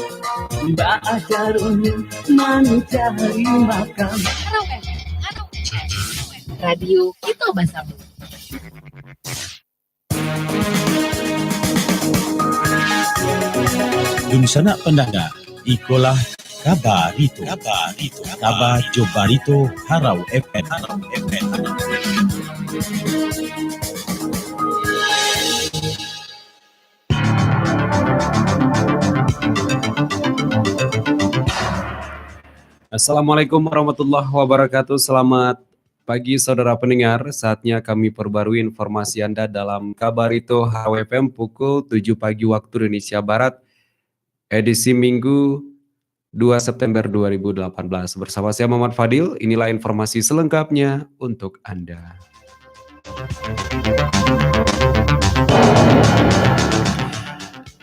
baa caronyo mancari makan. Radio Kito Basamo. Dunsanak pandanga, ikolah Kaba Barito. Kaba Barito. Kaba jo Barito Harau F M. Harau F M. Assalamualaikum warahmatullahi wabarakatuh. Selamat pagi, saudara pendengar. Saatnya kami perbarui informasi Anda dalam Kabarito Harau F M pukul tujuh pagi waktu Indonesia Barat, edisi Minggu, dua September dua ribu delapan belas. Bersama saya Muhammad Fadil, inilah informasi selengkapnya untuk Anda.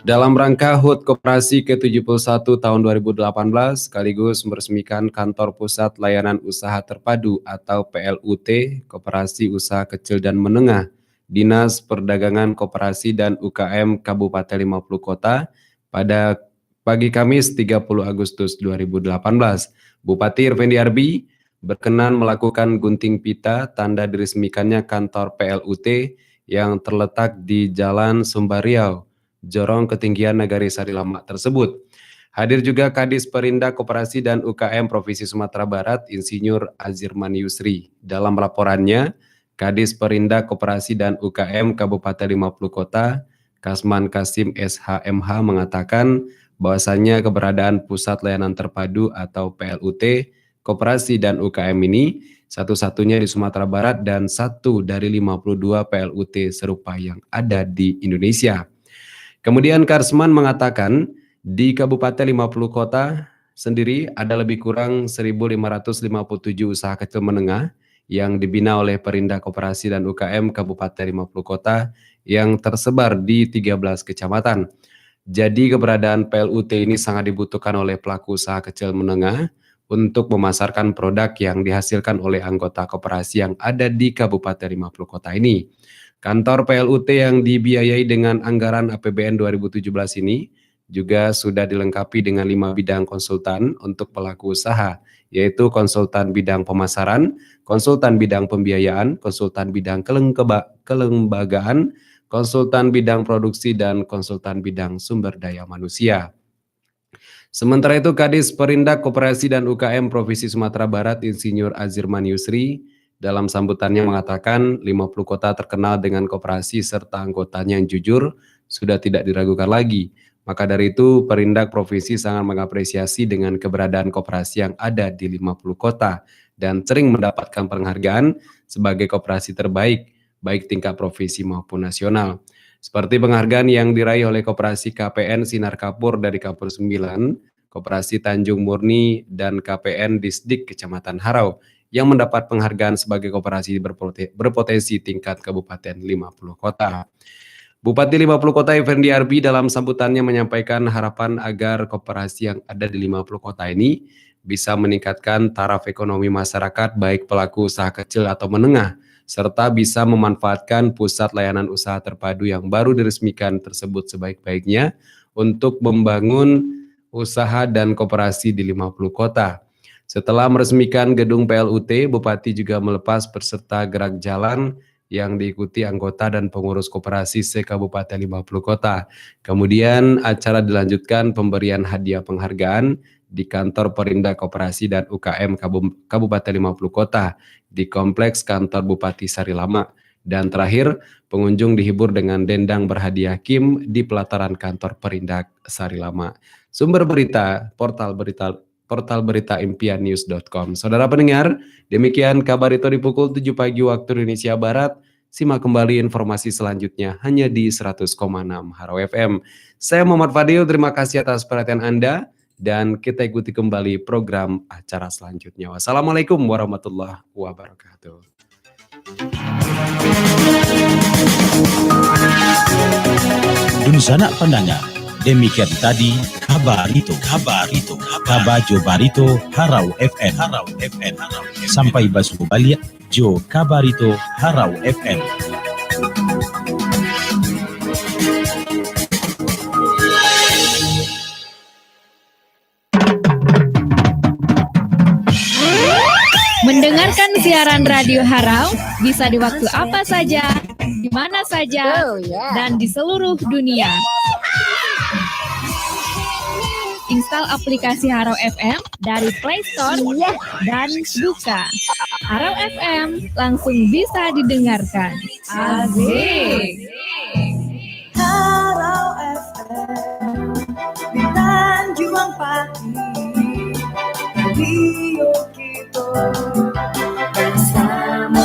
Dalam rangka hut Koperasi ke tujuh puluh satu tahun dua ribu delapan belas, sekaligus meresmikan Kantor Pusat Layanan Usaha Terpadu atau P L U T, Koperasi Usaha Kecil dan Menengah, Dinas Perdagangan, Koperasi, dan U K M Kabupaten Lima Puluh Kota, pada pagi Kamis, tiga puluh Agustus dua ribu delapan belas, Bupati Irfandi Arbi berkenan melakukan gunting pita tanda diresmikannya kantor P L U T yang terletak di Jalan Sumba Riau, Jorong Ketinggian, Nagari Sari Lamak tersebut. Hadir juga Kadis Perindak Koperasi dan U K M Provinsi Sumatera Barat, Insinyur Azirman Yusri. Dalam laporannya, Kadis Perindak Koperasi dan U K M Kabupaten Lima Puluh Kota, Kasman Kasim, S H M H, mengatakan bahwasanya keberadaan Pusat Layanan Terpadu atau P L U T, Koperasi dan U K M ini satu-satunya di Sumatera Barat dan satu dari lima puluh dua P L U T serupa yang ada di Indonesia. Kemudian Kasman mengatakan, di Kabupaten Lima Puluh Kota sendiri ada lebih kurang seribu lima ratus lima puluh tujuh usaha kecil menengah yang dibina oleh Perindak Koperasi dan U K M Kabupaten Lima Puluh Kota yang tersebar di tiga belas kecamatan. Jadi, keberadaan P L U T ini sangat dibutuhkan oleh pelaku usaha kecil menengah untuk memasarkan produk yang dihasilkan oleh anggota koperasi yang ada di Kabupaten Lima Puluh Kota ini. Kantor P L U T yang dibiayai dengan anggaran A P B N dua ribu tujuh belas ini juga sudah dilengkapi dengan lima bidang konsultan untuk pelaku usaha, yaitu konsultan bidang pemasaran, konsultan bidang pembiayaan, konsultan bidang kelengkeba-, kelembagaan, konsultan bidang produksi, dan konsultan bidang sumber daya manusia. Sementara itu, Kadis Perindak Koperasi dan U K M Provinsi Sumatera Barat, Insinyur Azirman Yusri, dalam sambutannya mengatakan, Lima Puluh Kota terkenal dengan koperasi serta anggotanya yang jujur, sudah tidak diragukan lagi. Maka dari itu, Perindak Provinsi sangat mengapresiasi dengan keberadaan koperasi yang ada di Lima Puluh Kota dan sering mendapatkan penghargaan sebagai koperasi terbaik, baik tingkat provinsi maupun nasional. Seperti penghargaan yang diraih oleh Koperasi K P N Sinar Kapur dari Kapur Sembilan, Koperasi Tanjung Murni, dan K P N Disdik Kecamatan Harau yang mendapat penghargaan sebagai koperasi berpote-, berpotensi tingkat Kabupaten Lima Puluh Kota. Bupati Lima Puluh Kota Effendi Arbi dalam sambutannya menyampaikan harapan agar koperasi yang ada di Lima Puluh Kota ini bisa meningkatkan taraf ekonomi masyarakat, baik pelaku usaha kecil atau menengah, serta bisa memanfaatkan pusat layanan usaha terpadu yang baru diresmikan tersebut sebaik-baiknya untuk membangun usaha dan koperasi di Lima Puluh Kota. Setelah meresmikan gedung P L U T, Bupati juga melepas beserta gerak jalan yang diikuti anggota dan pengurus koperasi se-Kabupaten Lima Puluh Kota. Kemudian, acara dilanjutkan pemberian hadiah penghargaan di kantor Perindak Koperasi dan U K M Kabu-, Kabupaten Lima Puluh Kota di Kompleks Kantor Bupati Sari Lamak. Dan terakhir, pengunjung dihibur dengan dendang berhadiah kim di pelataran kantor Perindak Sari Lamak. Sumber berita, portal berita, portal berita impian news dot com. Saudara pendengar, demikian Kabarito di pukul tujuh pagi waktu Indonesia Barat. Simak kembali informasi selanjutnya hanya di seratus koma enam Harau F M. Saya Muhammad Fadil, terima kasih atas perhatian Anda, dan kita ikuti kembali program acara selanjutnya. Wassalamualaikum warahmatullahi wabarakatuh. Dunsanak pandanga, demikian tadi Kabarito, Kabarito, Kabajo Barito Harau F M, Harau F M. Sampai basuo baliak jo Kabarito Harau F M. Mendengarkan siaran Radio Harau bisa di waktu apa saja, di mana saja, dan di seluruh dunia. Install aplikasi Harau F M dari Play Store dan buka. Harau F M langsung bisa didengarkan. Asik. Harau F M di Tanjuang Pati, radio kita bersama.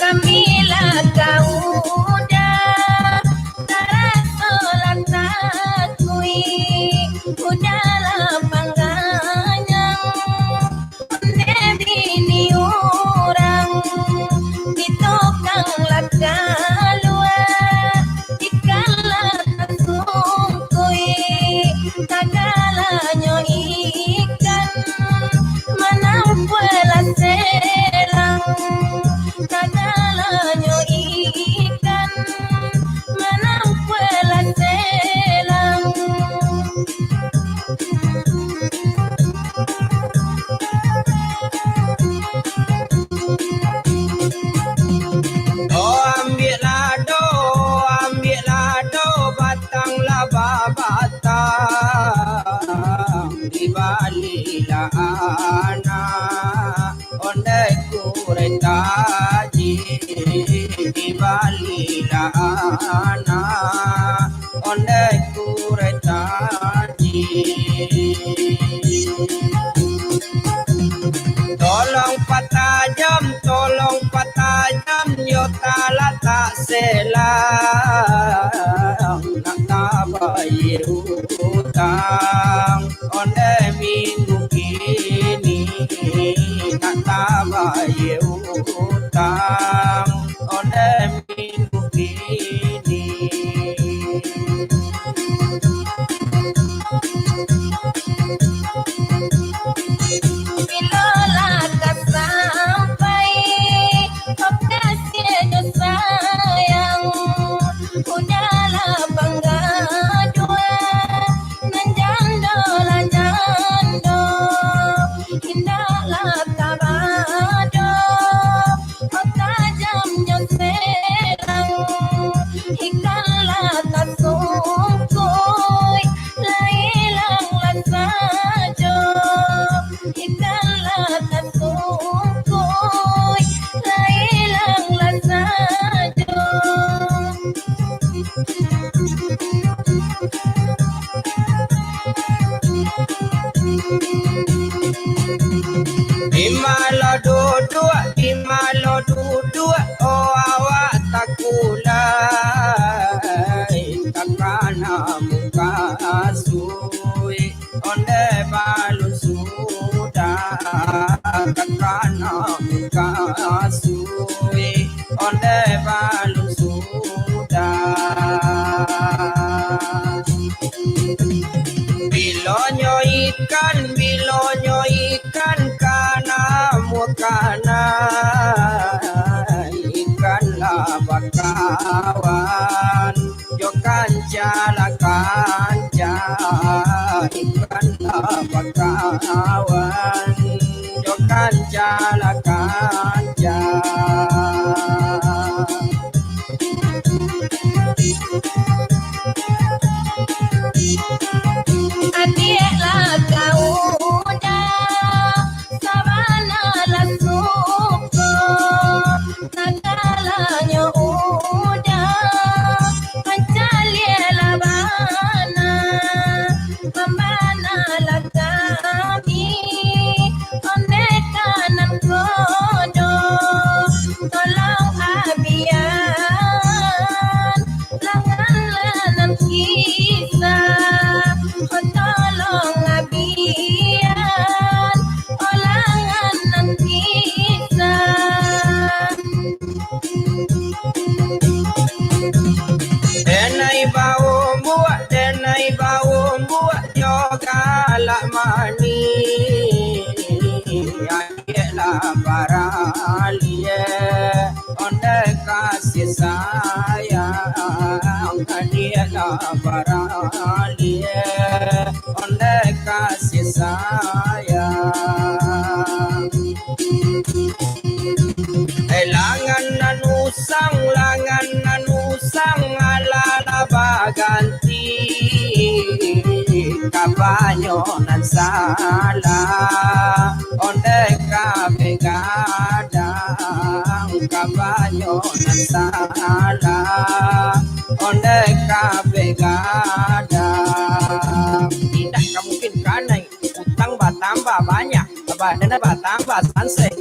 Kami lah ka udah, taraso lah takuik, udah lah pangganyang, ondeh bini urang, di tukang lah kalua, ikan lah tasungkuik, sagalanyo ikan, manampuah lah selang, sagalanyo ikan, manampuah lah selang. Oh, ambiaklah do, ambiaklah do, batang lah babatang, dibalilah anak, ondeh kureta ji, dibalilah anak, ondeh kureta ji. Tolong patajam, tolong patajam, yo talatak selang, nak tabayie utang, ondeh minggu kini, nak tabayie utang, ondeh minggu kini. Bilo lah ka sampai, oh kasiah jo sayang, udah lah panggaduah, nan jando lah jando, indak lah tabado. Oh, tajam jo selang, ikan lah tasungkuik, lah ilang lah sajo. Ikan lah tasungkuik, lah ilang lah sajo. Di ma lo duduak, di ma lo duduak, oh awak takulai, takana mukasuik, ondeh balun sudah, takana mukasuik, ondeh balun sudah. Bilonyo ikan, bilonyo ikan kana mukana, ikan lah bakawan jo kanca lah kanca, ikan lah bakawan jo kanca lah kanca. Adiak lah ka udah, sabana lah suko, sagalanyo udah, mancaliak lah bana, mambana lah kami, ondeh ka nan kodo, tolong abian, langan lah nan kisah, oh tolong abian, oh langan nan kisah. Denai baumbuak, denai baumbuak jo galak manih, adiak lah baralie, ondeh kasih sayang, adiak lah baralie, ondeh sayang. Eh, langan nan usang, langan nan usang, alah lah baganti. Kabanyo nan salah, ondeh ka begadang. Kabanyo nan salah, ondeh ka begadang. Indak ka mungkin kanai. Utang batambah banyak, badan batambah sansai.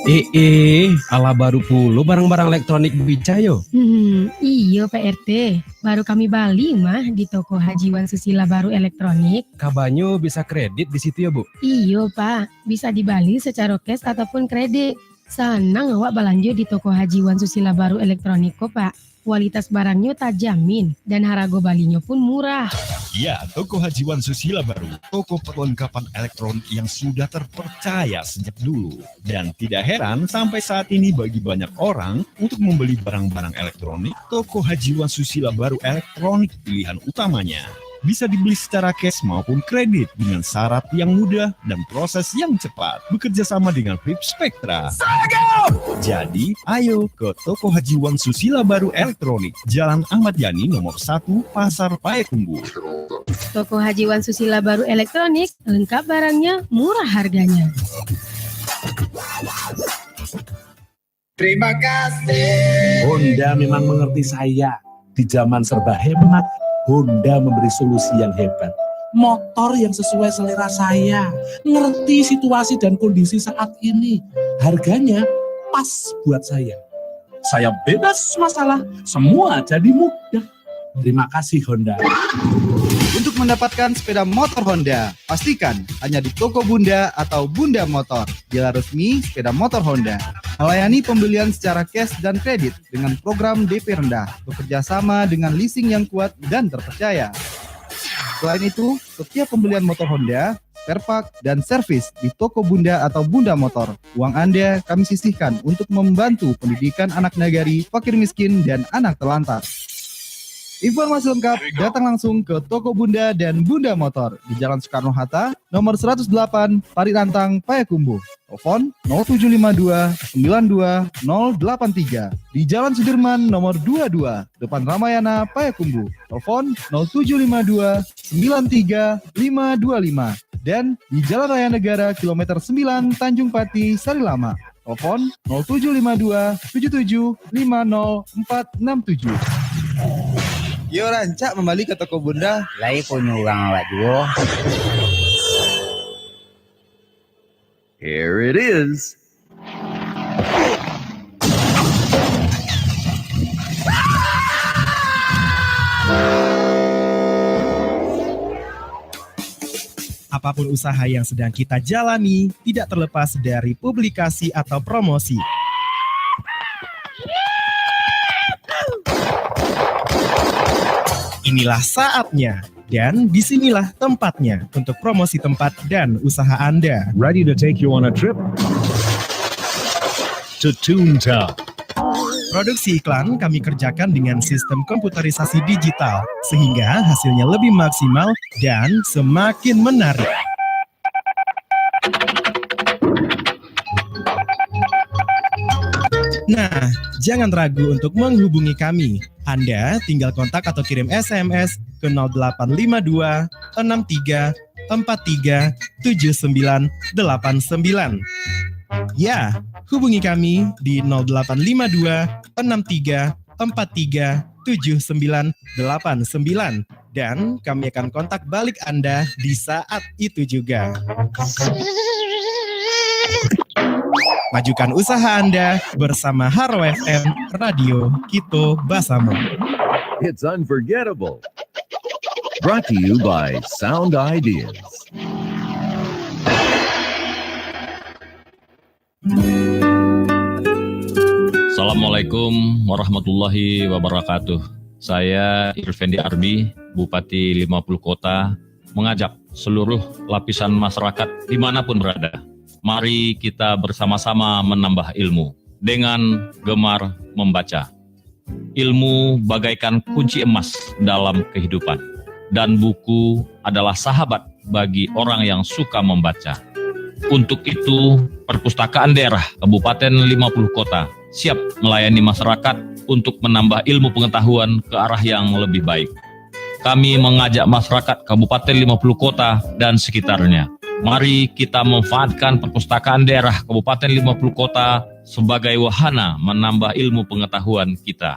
Eh, eh, alah baru pulo barang-barang elektronik bicah yo? Hmm, iyo, Pak R T. Baru kami bali mah di toko Haji Wan Susila Baru Elektronik. Kabanyo bisa kredit di situ yo, Bu? Iyo, Pak. Bisa dibali secara cash ataupun kredit. Sanang awak balanjo di toko Haji Wan Susila Baru Elektronik ko, Pak. Kualitas barangnyo tajamin, dan harago balinyo pun murah. Ya, toko Haji Wan Susila Baru, toko perlengkapan elektronik yang sudah terpercaya sejak dulu. Dan tidak heran, sampai saat ini bagi banyak orang, untuk membeli barang-barang elektronik, toko Haji Wan Susila Baru Elektronik pilihan utamanya. Bisa dibeli secara cash maupun kredit dengan syarat yang mudah dan proses yang cepat. Bekerja sama dengan Flip Spectra. Jadi, ayo ke toko Haji Wan Susila Baru Elektronik, Jalan Ahmad Yani nomor satu, Pasar Payakumbuh. Toko Haji Wan Susila Baru Elektronik, lengkap barangnya, murah harganya. Terima kasih. Honda memang mengerti saya. Di zaman serba hemat, Honda memberi solusi yang hebat. Motor yang sesuai selera saya, ngerti situasi dan kondisi saat ini. Harganya pas buat saya. Saya bebas masalah, semua jadi mudah. Terima kasih, Honda. Untuk mendapatkan sepeda motor Honda, pastikan hanya di toko Bunda atau Bunda Motor, dealer resmi sepeda motor Honda. Melayani pembelian secara cash dan kredit dengan program D P rendah, bekerja sama dengan leasing yang kuat dan terpercaya. Selain itu, setiap pembelian motor Honda, spare part, dan servis di toko Bunda atau Bunda Motor, uang Anda kami sisihkan untuk membantu pendidikan anak nagari, fakir miskin, dan anak terlantar. Informasi lengkap, datang langsung ke toko Bunda dan Bunda Motor di Jalan Soekarno-Hatta, nomor seratus delapan, Parit Rantang, Payakumbuh. Telepon nol tujuh lima dua, sembilan dua nol delapan tiga. Di Jalan Sudirman, nomor dua dua, depan Ramayana, Payakumbuh. Telepon nol tujuh lima dua, sembilan tiga lima dua lima. Dan di Jalan Raya Negara, kilometer sembilan, Tanjung Pati, Sarilamak. Telepon nol tujuh lima dua, tujuh tujuh lima nol empat enam tujuh. Yo, rancak mambali ka toko Bunda. Lai punyo urang awak juo. Here it is. Apapun usaha yang sedang kita jalani, tidak terlepas dari publikasi atau promosi. Inilah saatnya, dan disinilah tempatnya untuk promosi tempat dan usaha Anda. Ready to take you on a trip? To Toontown. Produksi iklan kami kerjakan dengan sistem komputerisasi digital, sehingga hasilnya lebih maksimal dan semakin menarik. Nah, jangan ragu untuk menghubungi kami. Anda tinggal kontak atau kirim S M S ke nol delapan lima dua, enam tiga empat tiga tujuh sembilan delapan sembilan. Ya, hubungi kami di nol delapan lima dua, enam tiga empat tiga tujuh sembilan delapan sembilan, dan kami akan kontak balik Anda di saat itu juga. Majukan usaha Anda bersama Haro F M, Radio Kito Basamo. It's unforgettable. Brought to you by Sound Ideas. Assalamualaikum warahmatullahi wabarakatuh. Saya Irfendi Arbi, Bupati Lima Puluh Kota, mengajak seluruh lapisan masyarakat di mana pun berada Mari kita bersama-sama menambah ilmu dengan gemar membaca. Ilmu bagaikan kunci emas dalam kehidupan, dan buku adalah sahabat bagi orang yang suka membaca. Untuk itu, Perpustakaan Daerah Kabupaten Lima Puluh Kota siap melayani masyarakat untuk menambah ilmu pengetahuan ke arah yang lebih baik. Kami mengajak masyarakat Kabupaten Lima Puluh Kota dan sekitarnya, mari kita manfaatkan Perpustakaan Daerah Kabupaten Lima Puluh Kota sebagai wahana menambah ilmu pengetahuan kita.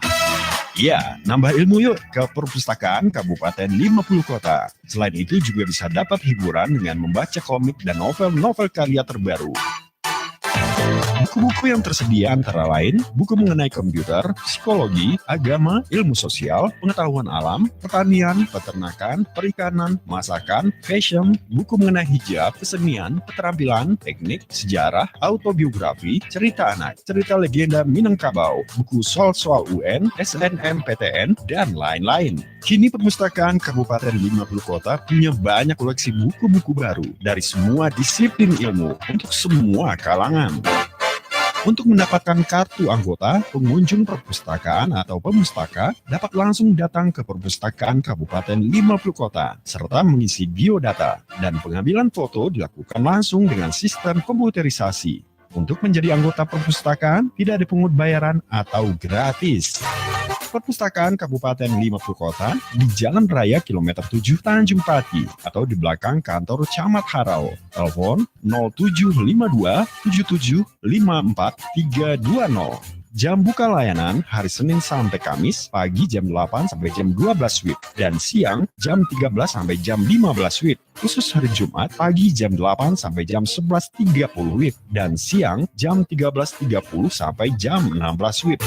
Ya, nambah ilmu yuk ke Perpustakaan Kabupaten Lima Puluh Kota. Selain itu juga bisa dapat hiburan dengan membaca komik dan novel-novel karya terbaru. Buku-buku yang tersedia antara lain buku mengenai komputer, psikologi, agama, ilmu sosial, pengetahuan alam, pertanian, peternakan, perikanan, masakan, fashion, buku mengenai hijab, kesenian, keterampilan, teknik, sejarah, autobiografi, cerita anak, cerita legenda Minangkabau, buku soal-soal U N, S N M P T N, dan lain-lain. Kini Perpustakaan Kabupaten Lima Puluh Kota punya banyak koleksi buku-buku baru dari semua disiplin ilmu untuk semua kalangan. Untuk mendapatkan kartu anggota, pengunjung perpustakaan atau pemustaka dapat langsung datang ke Perpustakaan Kabupaten Lima Puluh Kota serta mengisi biodata, dan pengambilan foto dilakukan langsung dengan sistem komputerisasi. Untuk menjadi anggota perpustakaan, tidak dipungut bayaran atau gratis. Perpustakaan Kabupaten Lima Puluh Kota di Jalan Raya Kilometer tujuh Tanjung Pati atau di belakang kantor Camat Harau. Telepon nol tujuh lima dua tujuh tujuh lima empat tiga dua nol. Jam buka layanan hari Senin sampai Kamis pagi jam delapan sampai jam dua belas wib dan siang jam tiga belas sampai jam lima belas wib. Khusus hari Jumat pagi jam delapan sampai jam sebelas tiga puluh wib dan siang jam tiga belas tiga puluh sampai jam enam belas wib.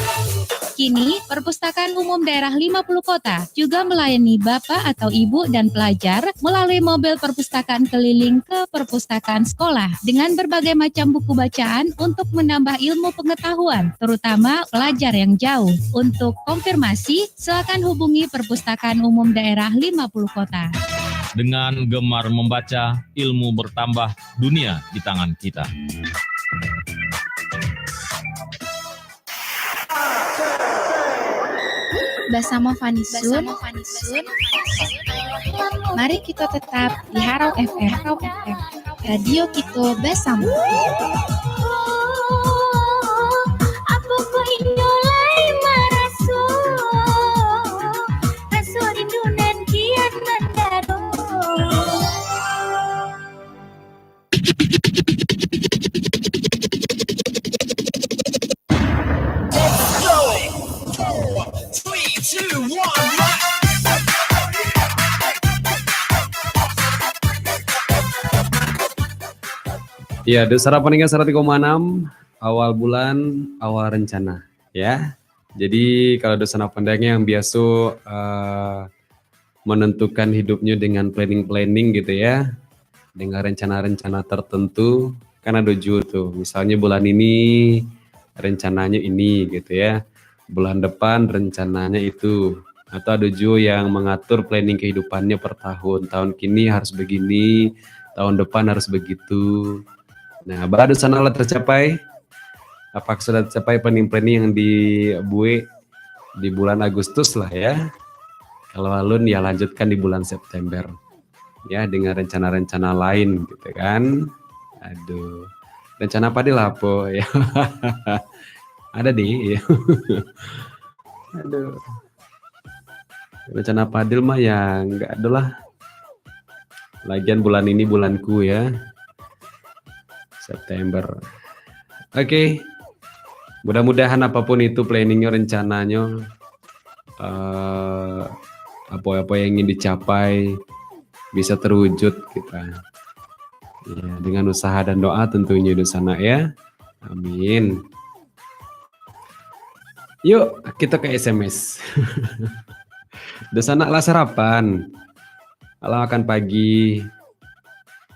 Kini, Perpustakaan Umum Daerah Lima Puluh Kota juga melayani Bapak atau Ibu dan pelajar melalui mobil perpustakaan keliling ke perpustakaan sekolah dengan berbagai macam buku bacaan untuk menambah ilmu pengetahuan, terutama pelajar yang jauh. Untuk konfirmasi, silakan hubungi Perpustakaan Umum Daerah Lima Puluh Kota. Dengan gemar membaca, ilmu bertambah, dunia di tangan kita. Basamo Fani Sun. Mari kita tetap di Harau F M. Harau F M. Radio kita basamo. Apo kok inyo lai maraso? Raso rindu nan kian mandado. Ya, Dek Sarapan Ingat saratus tigo koma enam, awal bulan, awal rencana, ya. Jadi, kalau Dek Sarapan Ingat yang biaso, eh, menentukan hidupnyo dengan planning-planning gitu ya, dengan rencana-rencana tertentu, kan ado juo tuh, misalnya bulan ini rencananya ini gitu ya, bulan depan rencananya itu, atau ada juo yang mengatur planning kehidupannya per tahun, tahun kini harus begini, tahun depan harus begitu. Nah, baa Dek Sarapan lah tercapai? Apakah sudah tercapai planning-planning yang dibuek di bulan Agustus lah ya. Kalau alun ya lanjutkan di bulan September. Ya, dengan rencana-rencana lain gitu kan. Aduh. Rencana Fadil apo ya? Ada deh. Ya. Aduh. Rencana Fadil mah ya nggak ada lah. Lagian bulan ini bulanku ya. September. Oke. Mudah-mudahan apapun itu planningnya, rencananya, eh, apa-apa yang ingin dicapai bisa terwujud kita. Ya, dengan usaha dan doa tentunya Dek Sarapan ya. Amin. Yuk, kita ke S M S. Dek Sarapan lah sarapan. Alah makan pagi.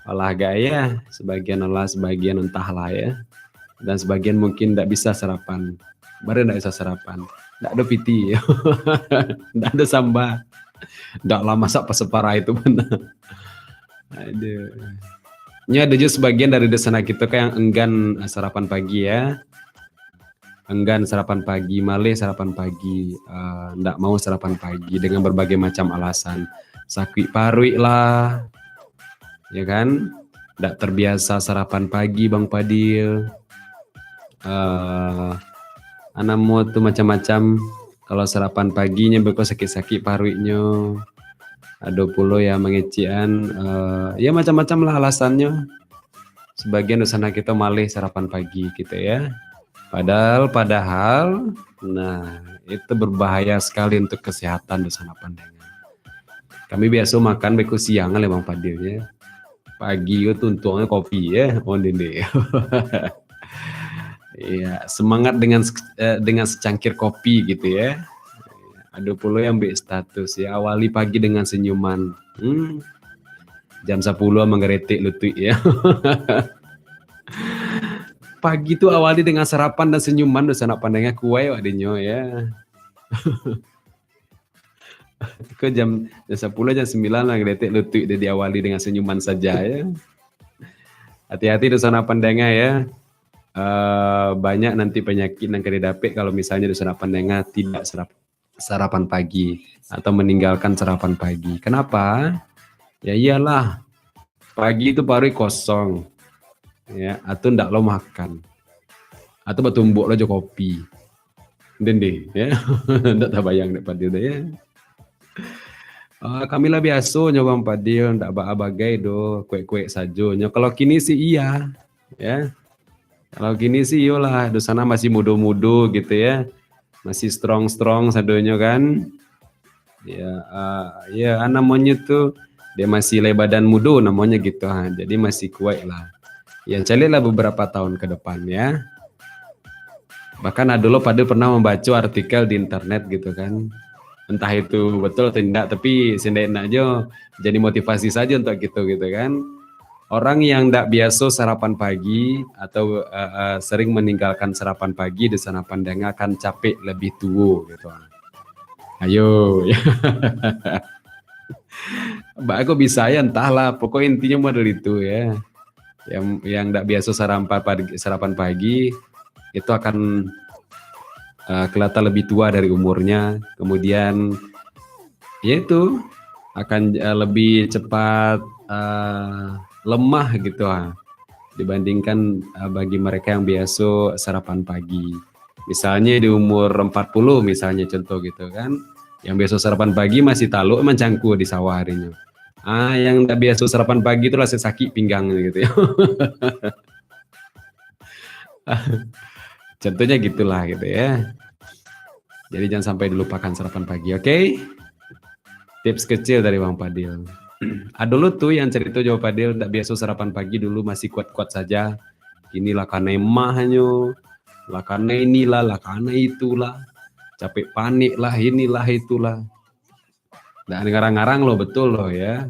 Alah agak ya, sebagian alah, sebagian entahlah ya. Dan sebagian mungkin ndak bisa sarapan. Baru ndak bisa sarapan. Ndak ada piti. Ndak ada samba. Ndak lah masak pas separah itu pun. Aduh. Nyo ado juo sebagian dari dunsanak kito kan yang enggan, eh, sarapan pagi, ya. Enggan sarapan pagi, maleh sarapan pagi, eh, ndak mau sarapan pagi dengan berbagai macam alasan. Sakuik paruik lah, ya kan? Ndak terbiasa sarapan pagi, Bang Padil. Eh, a namo tu macam-macam. Kalau sarapan paginyo beko sakik-sakik paruiknyo. Ado pulo yang mangecekan, eh, ya macam-macam lah alasannyo. Sebagian dunsanak kito maleh sarapan pagi gitu ya. Padahal, padahal, nah, itu berbahaya sekali untuk kesehatan dunsanak pandangan. Kami biaso makan beko siang lah, Bang Padil, ya. Pagi tu tuntuangnyo kopi, ya. Oh, dende. Iya, semangat dengan se-, eh, dengan secangkir kopi gitu, ya. Ado pulo yang ambiak status, ya, awali pagi dengan senyuman. Hmm. Jam sapuluah manggaretek lutuik, ya. Pagi tu awali dengan sarapan dan senyuman, dunsanak pandangan, kuaik awak dinyo, ya. Ko jam, jam sapuluah, jam sambilan lah, manggaretek lutuik dek diawali dengan senyuman saja, ya. Hati-hati, dunsanak pandangan, ya. Eh, banyak nanti penyakit yang ka didapek kalau misalnya dunsanak pandangan tidak sarap-, sarapan pagi atau meninggalkan sarapan pagi. Kenapa? Ya iyalah, pagi tu paruik kosong. Ya, atau ndak lo makan. Atau batumbuak lo jo kopi. Dende, ya. Ndak tabayang dek Padil deh, ya. Ah, kami lah biaso nyo, Bang Padil, ndak baa bagai doh, kuek-kuek sajo nyo. Kalau kini sih iya, ya. Kalau kini sih iyolah, dunsanak masih mudo-mudo gitu ya. Masih strong-strong sadonyo kan. Ya, ah, ya, ah, namonyo tu, dia masih lai badan mudo namonyo gitu, ha. Jadi masih kuaik lah. Ya, caliaklah beberapa tahun ke depan ya. Bahkan ado lo Padil pernah mambaco artikel di internet gitu kan. Entah itu betul atau indak, tapi seendak-endak jo jadi motivasi saja untuk gitu, gitu kan. Orang yang ndak biaso sarapan pagi atau, eh, eh, sering meninggalkan sarapan pagi, dunsanak pandangan akan capek lebih tuo gitu. Ayo. Baa kok bisa ya, entahlah. Pokok intinyo model itu ya. Yang, yang ndak biaso sarapan pagi, sarapan pagi, itu akan, eh, kelihatan lebih tua dari umurnya. Kemudian, ya itu, akan, eh, lebih cepat, eh, lemah gitu, ah, dibandingkan, eh, bagi mereka yang biaso sarapan pagi. Misalnya di umur empat puluh misalnya, contoh gitu kan. Yang biaso sarapan pagi masih taluk mancangkua di sawah arinyo. Ah, yang ndak biaso sarapan pagi tu lah sakik pinggang gitu ya. Contohnya gitulah gitu ya. Jadi jangan sampai dilupakan sarapan pagi, oke? Tips kecil dari Bang Padil. Ado lo tu yang carito jo Padil, ndak biaso sarapan pagi dulu, masih kuat-kuat saja. Kini lah kanai mahnyo, lah kanai inilah, lah kanai itulah. Capek panik lah, inilah, itulah. Ndak ngarang-ngarang lo, betul lo ya.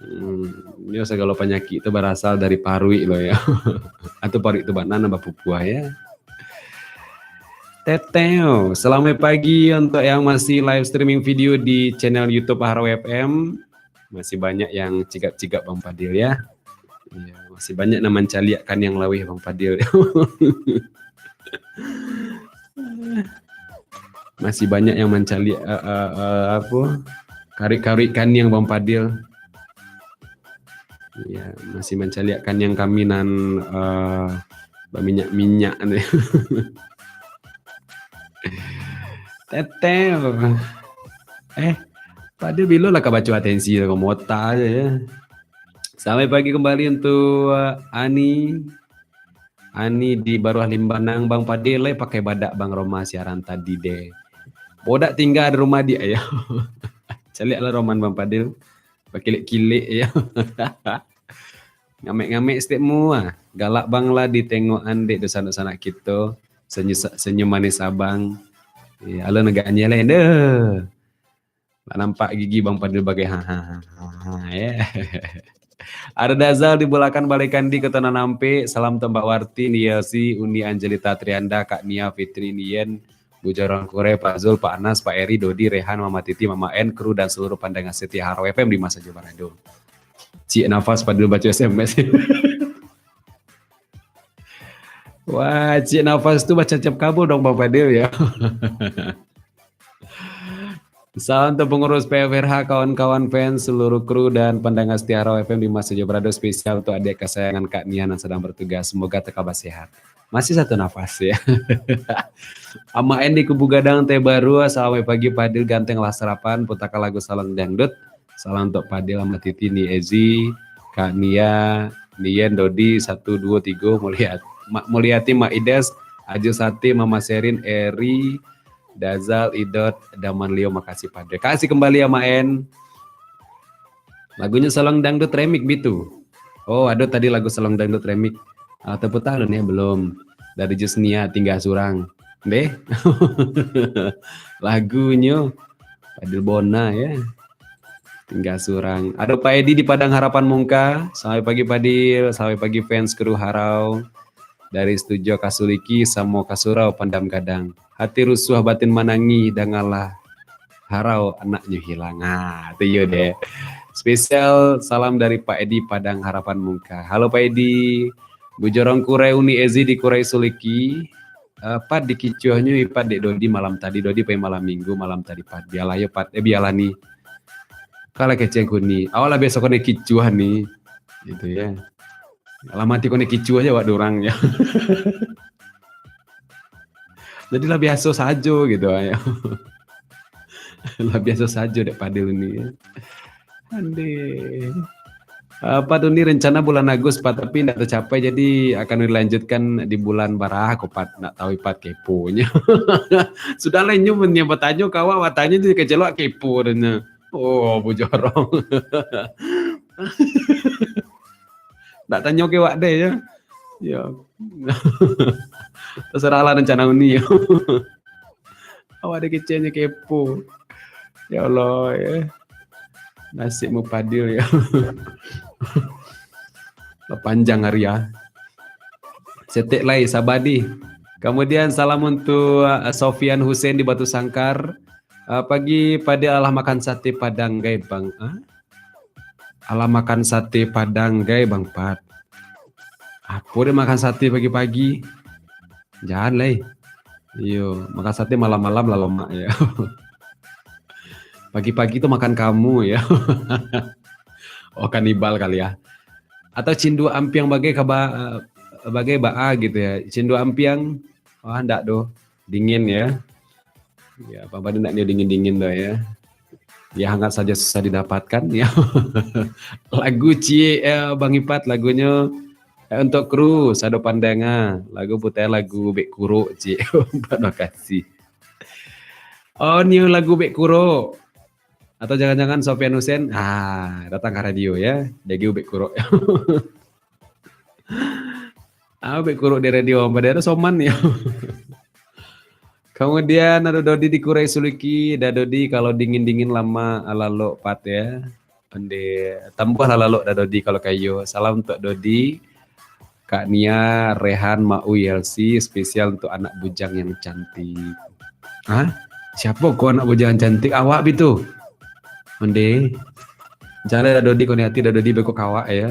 Hmm, yo sagalo panyakik tu barasal dari paruik lo ya. Atau paruik tu bana nan bapupuah ya. Teteo, selamat pagi untuk yang masih live streaming video di channel YouTube Haro F M. Masih banyak yang cigap-cigap Bang Padil ya. Ya, masih banyak nan mancaliak kaniang laweh Bang Padil. Masih banyak yang mancaliak, eh, eh, eh, apa, karuik-karuik kaniang Bang Padil. Ya, masih mancaliak kaniang kami nan, eh, baminyak-minyak ni. Teteo. Eh, Padil bilo lah ka baco atensi lah, mota aja ya. Selamat pagi kembali untuk, eh, Ani. Ani di Baruah Limbanang, Bang Padil, lai pakai badak Bang Roma siaran tadi deh. Bodak tingga di rumah dia ya. Caliak lah roman Bang Padil. Bakilek-kilek ya. Ngamek-ngamek setiap mua. Galak Bang lah ditengok andek dosa-dosa nak kito. Senyum, senyum manis abang. Ya, alun agak nyeleh deh. Nak nampak gigi Bang Padil bagai ha, ha, ha, ha, ha, ya. Ada Dazal di Bulakan Balai Kandi, Kota Nan Ampek. Salam tu Mbak Warti, Niasi, Uni Angelita Trianda, Kak Nia, Fitri, Nien, Bujaran Kure, Pak Zul, Pak Anas, Pak Eri, Dodi, Rehan, Mama Titi, Mama En, kru dan seluruh pandangan setia Haro F M di masa Jubarado. Cik Nafas Fadil baca S M S. Wah, Cik Nafas tu baca cap kabul dong Bang Fadil ya. Salam untuk pengurus P F R H, kawan-kawan fans, seluruh kru dan pendengar setia Harau F M di mana saja berada, spesial untuk adik kesayangan Kak Nia yang sedang bertugas. Semoga tetap sehat. Masih satu nafas ya. Amak N di Kubu Gadang Teh Baru, selamat pagi Fadil ganteng lah sarapan, putakan lagu Salon Dangdut. Salam untuk Fadil, Amak Titi, Ni Ezi, Kak Nia, Nien, Dodi, satu, dua, tiga, Mulyati, Mak Mulyati, Mak Ides, Ajo Sati, Mama Serin, Eri, Dazal, Idot, Daman Lio, makasih Fadil. Kasih kembali Amak N. Lagunyo Salon Dangdut Remix bitu. Oh, ado tadi lagu Salon Dangdut Remix. Ah, tepuk tangan nih belum. Dari Jusnia, Tinggal Surang. Deh. Lagunyo Fadil Bona ya. Tinggal Surang. Ado Pak Edi di Padang Harapan Mungka. Selamat pagi Fadil, selamat pagi fans kru Harau. Dari Studio Kasuliki samo Kasurau Pandam Gadang. Hati rusuah batin manangih, dangalah Harau anaknyo hilang. Ah, tu yo deh. Spesial salam dari Pak Edi Padang Harapan Mungka. Halo Pak Edi. Bujorong Kurai Uni Ezi di Kurai Suliki. Uh, Pat dikicuahnyo Ipat dek Dodi malam tadi. Dodi pai malam minggu, malam tadi Pat. Bialah yo Pat. Eh, bialah ni. Kalah keceng kuni. Awak lah biaso kena kicuah ni. Gitu ya. Lah mati kena kicuah aja awak dorang ya. Jadi lah biaso sajo gitu ya. Lah biaso sajo dek Fadil ni ya. Andeh. Apa tu ni rencana bulan Agus, Pak, tapi ndak tercapai, jadi akan dilanjutkan di bulan barah ko, Pat. Ndak tahu Ipat keponyo. Sudahlah inyo men-, batanyo ka awak, batanyo je kecelok kepo deh nyo. Oh, bujorong. Ndak tanyo ke awak deh ya. Ya. Terserahlah rencana uni ya. Awak ada kecilnya kepo. Ya Allah ya. Nasib Mupadil ya. Lah panjang hari ya. Setek lai, sabar di. Kemudian salam untuk uh, Sofian Hussein di Batu Sangkar. Uh, pagi Padil alah makan sate Padang gai bang. Ah? Alah makan sate Padang gai bang Pat. Apo dia makan sate pagi-pagi? Jangan lai. Iyo, makan sate malam-malam lah lemak ya. Pagi-pagi tu makan kamu ya. Oh, kanibal kali ya. Atau cindua ampiang bagai kaba, bagai baa gitu ya. Cindua ampiang, wah ndak doh. Dingin ya. Ya, apa-apa ndak nyo dingin-dingin doh ya. Ya hangat saja susah didapatkan ya. Lagu ciek eh, Bang Ipat lagunyo eh, untuk kru Sado Pandanga. Lagu putai lagu Bek Kurok ciek. Terima kasih. Oh, new lagu Bek Kurok. Atau jangan-jangan Sofian Hussein ah datang ke radio ya. Jadi Bek Kurok. Ah, Bek Kurok di radio Bang Pada ada soman ya. Kemudian ada Dodi di Kurai Suliki, dah Dodi kalau dingin-dingin lama lalok Pat ya. Ande tambuah lah lalok dah Dodi kalau kayo. Salam untuk Dodi, Kak Nia, Rehan, Mak Uy, Elsi, spesial untuk anak bujang yang cantik. Hah? Siapa kau anak bujang yang cantik? Awak bitu. Ande. Jangan dah Dodi kau ni hati dah Dodi beko kawak ya.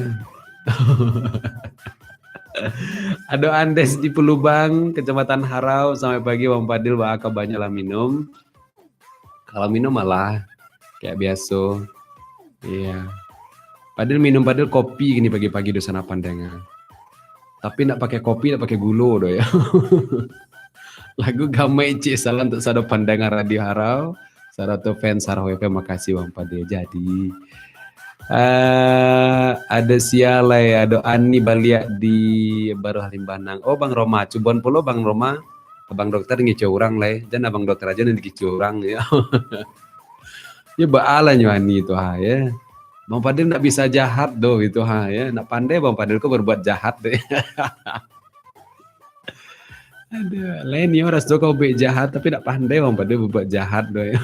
Ado Andes di Pelubang, Kecamatan Harau. Selamat pagi Bang Padil, baa kabanyo lah minum. Kalau minum malah kayak biaso. Iya. Padil minum Padil kopi gini pagi-pagi doh sanapan dengar. Tapi nak pakai kopi, nak pakai gulo doh ya. Lagu Gamai Cik, salam untuk sado pandangan Radio Harau. Sarato fans Harau F M, makasih Bang Padil. Jadi, uh, ada sialai, ada Ani baliak di Baruah Limbanang. Oh, Bang Roma, cuboan pulo Bang Roma. Abang dokter ngico urang lai. Jan abang dokter aja nan dikico urang ya. Ya baalah nyo Ani tu ha ya. Bang Padil nak bisa jahat doh gitu ha ya. Nak pandai Bang Padil ko berbuat jahat deh. Aduh, lain ni orang suka kau buat jahat tapi nak pandai Bang Padil berbuat jahat doh ya.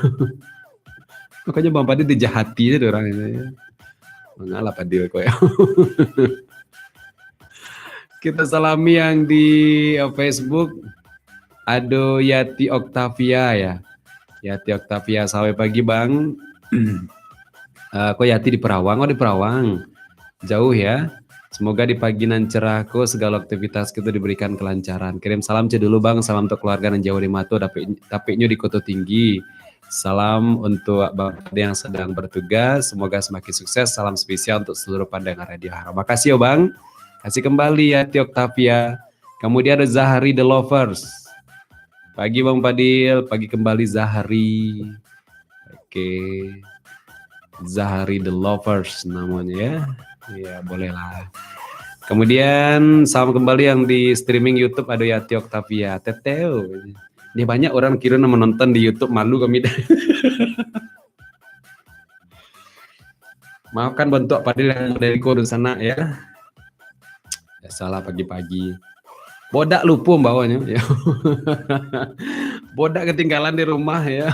Makanya Bang Padil dijahati aja orang ini ya. Mangalah Padil kau ya. Kita salami yang di uh, Facebook. Ado Yati Octavia ya. Yati Octavia, selamat pagi Bang. Uh, kok Yati di Perawang? Oh di Perawang. jauh ya. Semoga di pagi nan cerah ko segalo aktivitas kito diberikan kelancaran. Kirim salam cek dulu bang, salam untuk keluarga nan jauh di mato, tapi tapiknyo di Koto Tinggi. Salam untuk Bang Fadil yang sedang bertugas, semoga semakin sukses. Salam spesial untuk seluruh pendengar Radio Haro. Makasih yo Bang. Kasih kembali ya Tio Octavia. Kemudian ada Zahari The Lovers. Pagi Bang Fadil, pagi kembali Zahari. Oke. Zahari The Lovers namanya ya. Iya, bolehlah. Kemudian salam kembali yang di streaming YouTube, ada Yati Octavia. Teteo. Ini banyak orang kira nama nonton di YouTube, malu kami. Maafkan bantuak Fadil yang dari Korunsana ya. Biasalah pagi-pagi. Bodak lupo bawahnyo ya. Bodak ketinggalan di rumah ya.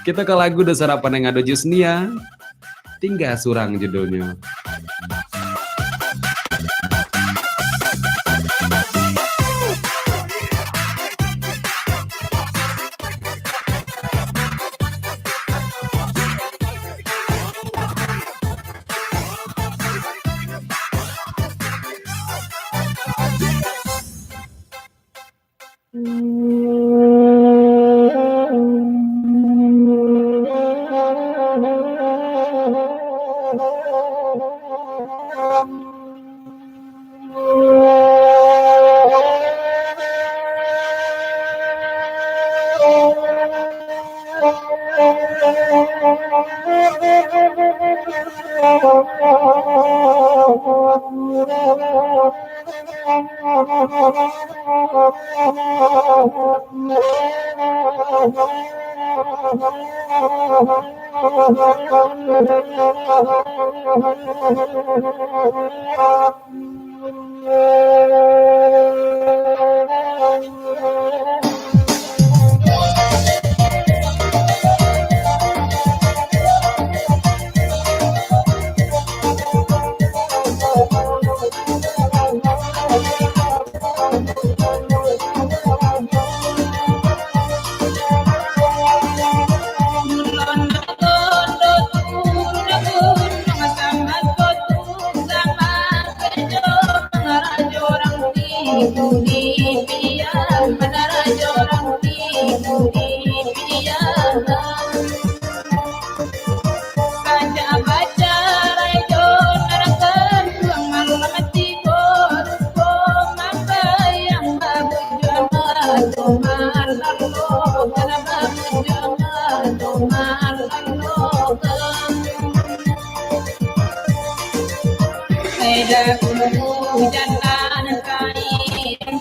Kita ke lagu Dasar Apa Neng Ado Jusnia. Tinggal Surang judulnya.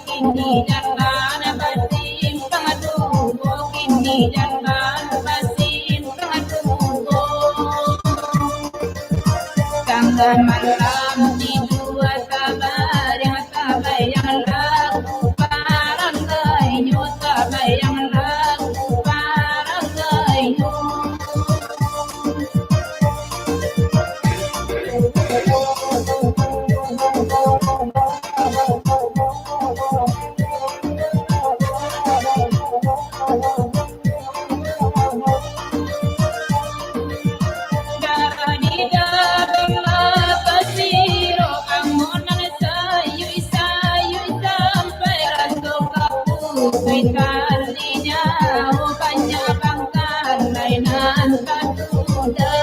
Kini jalan basimpang duo, kini jalan basimpang duo. Tangah malam tidua tabariang, tabayang lagu paranggainyo, tabayang lagu paranggainyo. Darah di dalam lakas siro, amonan sayui-sayui sampai raso kaputuih tali nyawo, banyak bangkalai nan tatunda.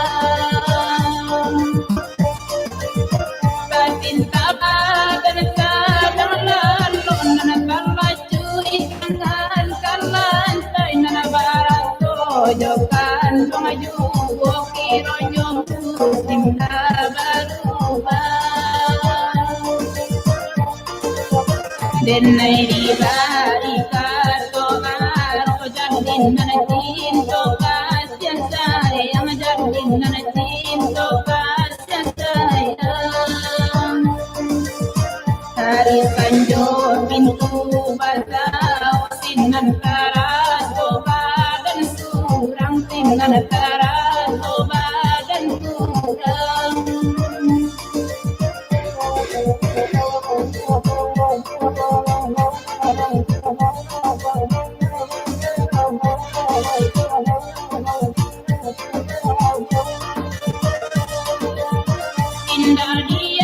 Batin tabadan sadang lalok, nan talacuik tangan ka lantai, nan baraso jo kanduang juo, kironyo musim lah barubah. Den ai dibari kato baro, jan den nan cinto kasian sayang, jan den nan cinto kasian sayang. Ari sanjo pintu basao, sinan taraso badan surang, sinan taraso badan surang. Indak di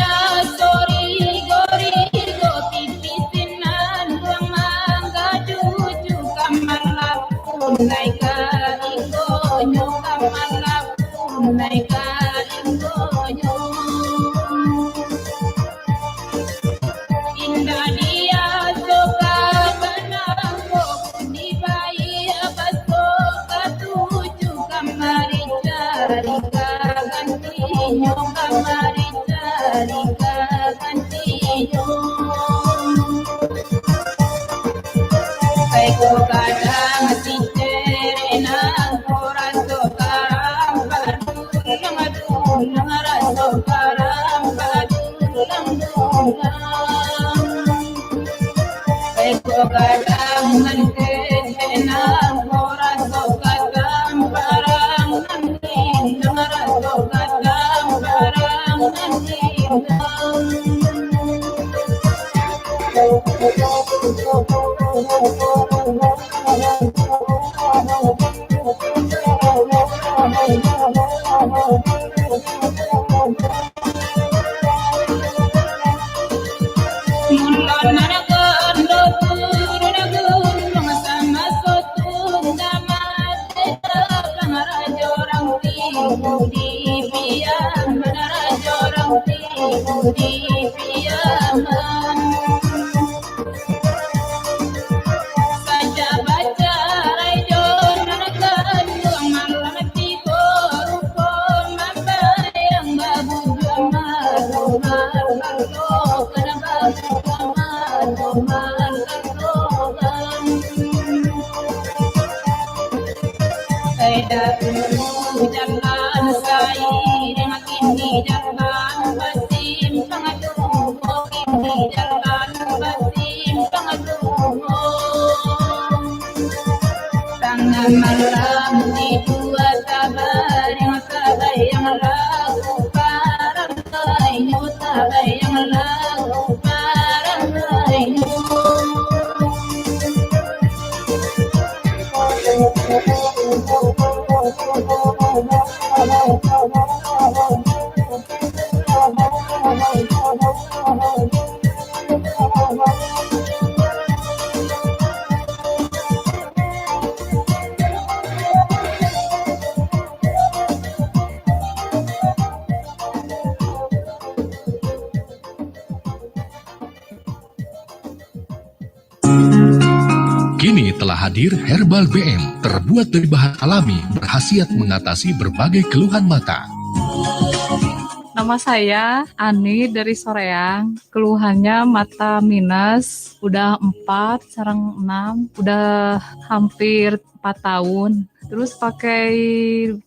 Inyo kamari cari ka gantinyo. Saiko gadang siterek nan ko raso karang, badulang-dulang raso karang, badulang-dulang. Eko gadang nan ketek nan ko raso gadang, barang nan inang raso gadang, barang nan inang. Mula nan kondo turun gunuang, samaso tunda mati dalam rajo urang Tibo di Piaman, rajo urang Tibo di Piaman. Saja bacarai jo nan kanduang, malam tibo rupo mambayang, babujuang marumahan, babujuang marumahan. Sai dahulu jalan sairing, kini jalan basimpang duo, kini jalan basimpang duo. Tangah malam tibo tabaring, tabayang lagu parang. Kini telah hadir Herbal B M, terbuat dari bahan alami, berkhasiat mengatasi berbagai keluhan mata. Nama saya Ani dari Soreang. Keluhannya mata minus, udah empat, sarang enam, udah hampir empat tahun. Terus pakai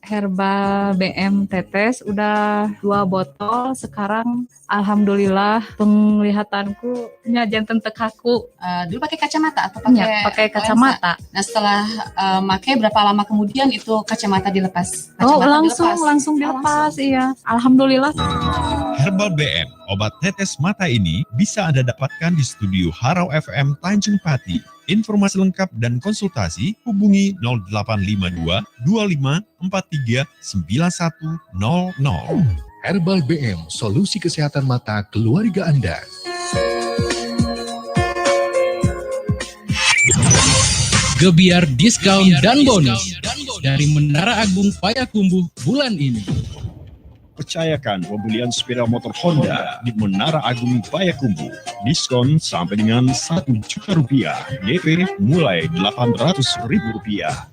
Herbal B M tetes udah dua botol. Sekarang alhamdulillah penglihatanku nya jantan tekaku. Eh, dulu pakai kacamata atau pakai lensa? Ya, pakai kacamata. Nah, setelah, eh, pakai, berapa lama kemudian itu kacamata dilepas? Oh, kacamata langsung, dilepas? Langsung dilepas, oh, langsung. Iya. Alhamdulillah. Herbal B M, obat tetes mata ini bisa Anda dapatkan di studio Harau F M Tanjung Pati. Informasi lengkap dan konsultasi hubungi nol delapan lima dua, dua lima empat tiga, sembilan satu nol nol. Herbal B M, solusi kesehatan mata keluarga Anda. Gebyar diskon dan bonus dari Menara Agung Payakumbuh bulan ini. Percayakan pembelian sepeda motor Honda di Menara Agung Payakumbuh. Diskon sampai dengan satu juta rupiah, D P mulai delapan ratus ribu rupiah.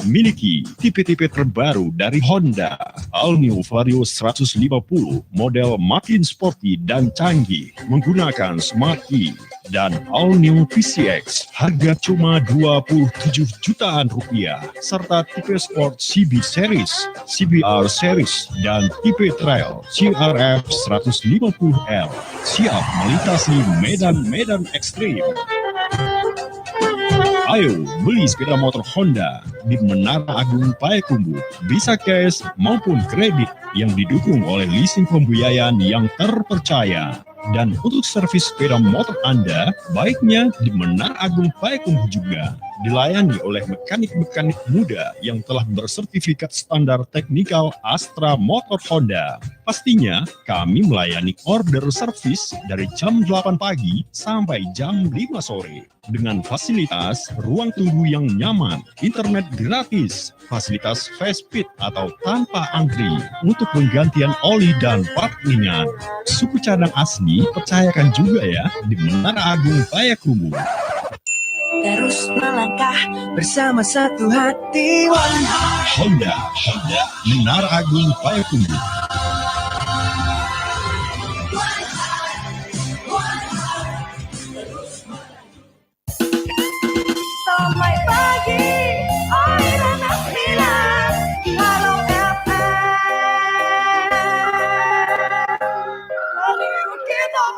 Miliki tipe-tipe terbaru dari Honda, All New Vario seratus lima puluh, model makin sporty dan canggih, menggunakan Smart Key, dan All New P C X, harga cuma dua puluh tujuh jutaan rupiah, serta tipe sport C B Series, C B R Series, dan tipe trail C R F seratus lima puluh L, siap melintasi medan-medan ekstrim. Ayo, beli sepeda motor Honda di Menara Agung Payakumbuh, bisa cash maupun kredit, yang didukung oleh leasing pembiayaan yang terpercaya. Dan untuk servis sepeda motor Anda, baiknya di Menara Agung Payakumbuh juga. Dilayani oleh mekanik-mekanik muda yang telah bersertifikat standar teknikal Astra Motor Honda. Pastinya, kami melayani order servis dari jam delapan pagi sampai jam lima sore. Dengan fasilitas ruang tunggu yang nyaman, internet gratis, fasilitas fast feed atau tanpa antri untuk penggantian oli dan plat ringan. Suku cadang asli, percayakan juga ya, di Menara Agung Payakumbuh. Terus melangkah bersama satu hati. One Honda, Honda, Menara Agung Payakumbuh.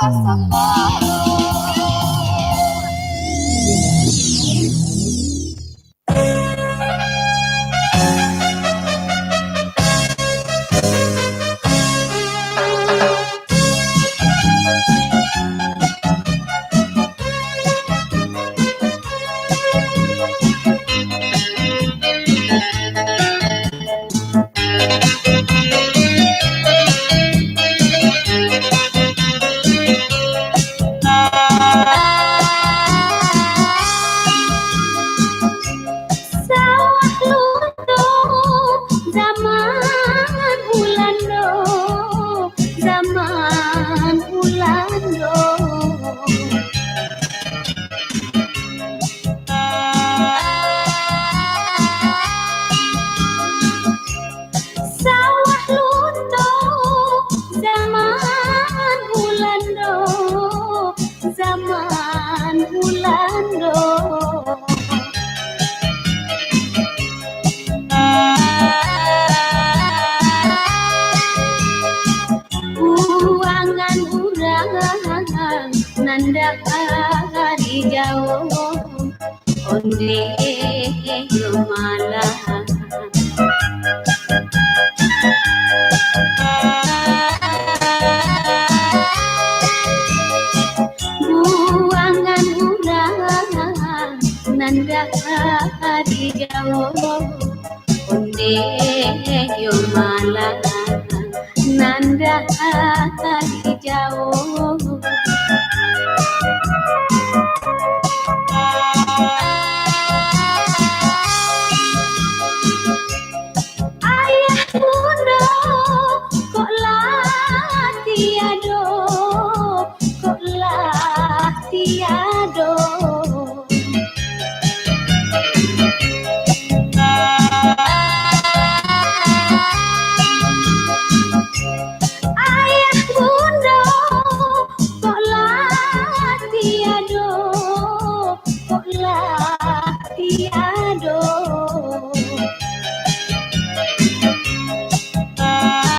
Sawah Lunto, zaman Bulando, zaman Bulando. Sawah Lunto, zaman Bulando, zaman Bulando. Buangan urang nan dari jauah, ondeh yo malah. Buangan urang nan dari jauah, ondeh yo malah, nan dari jauah.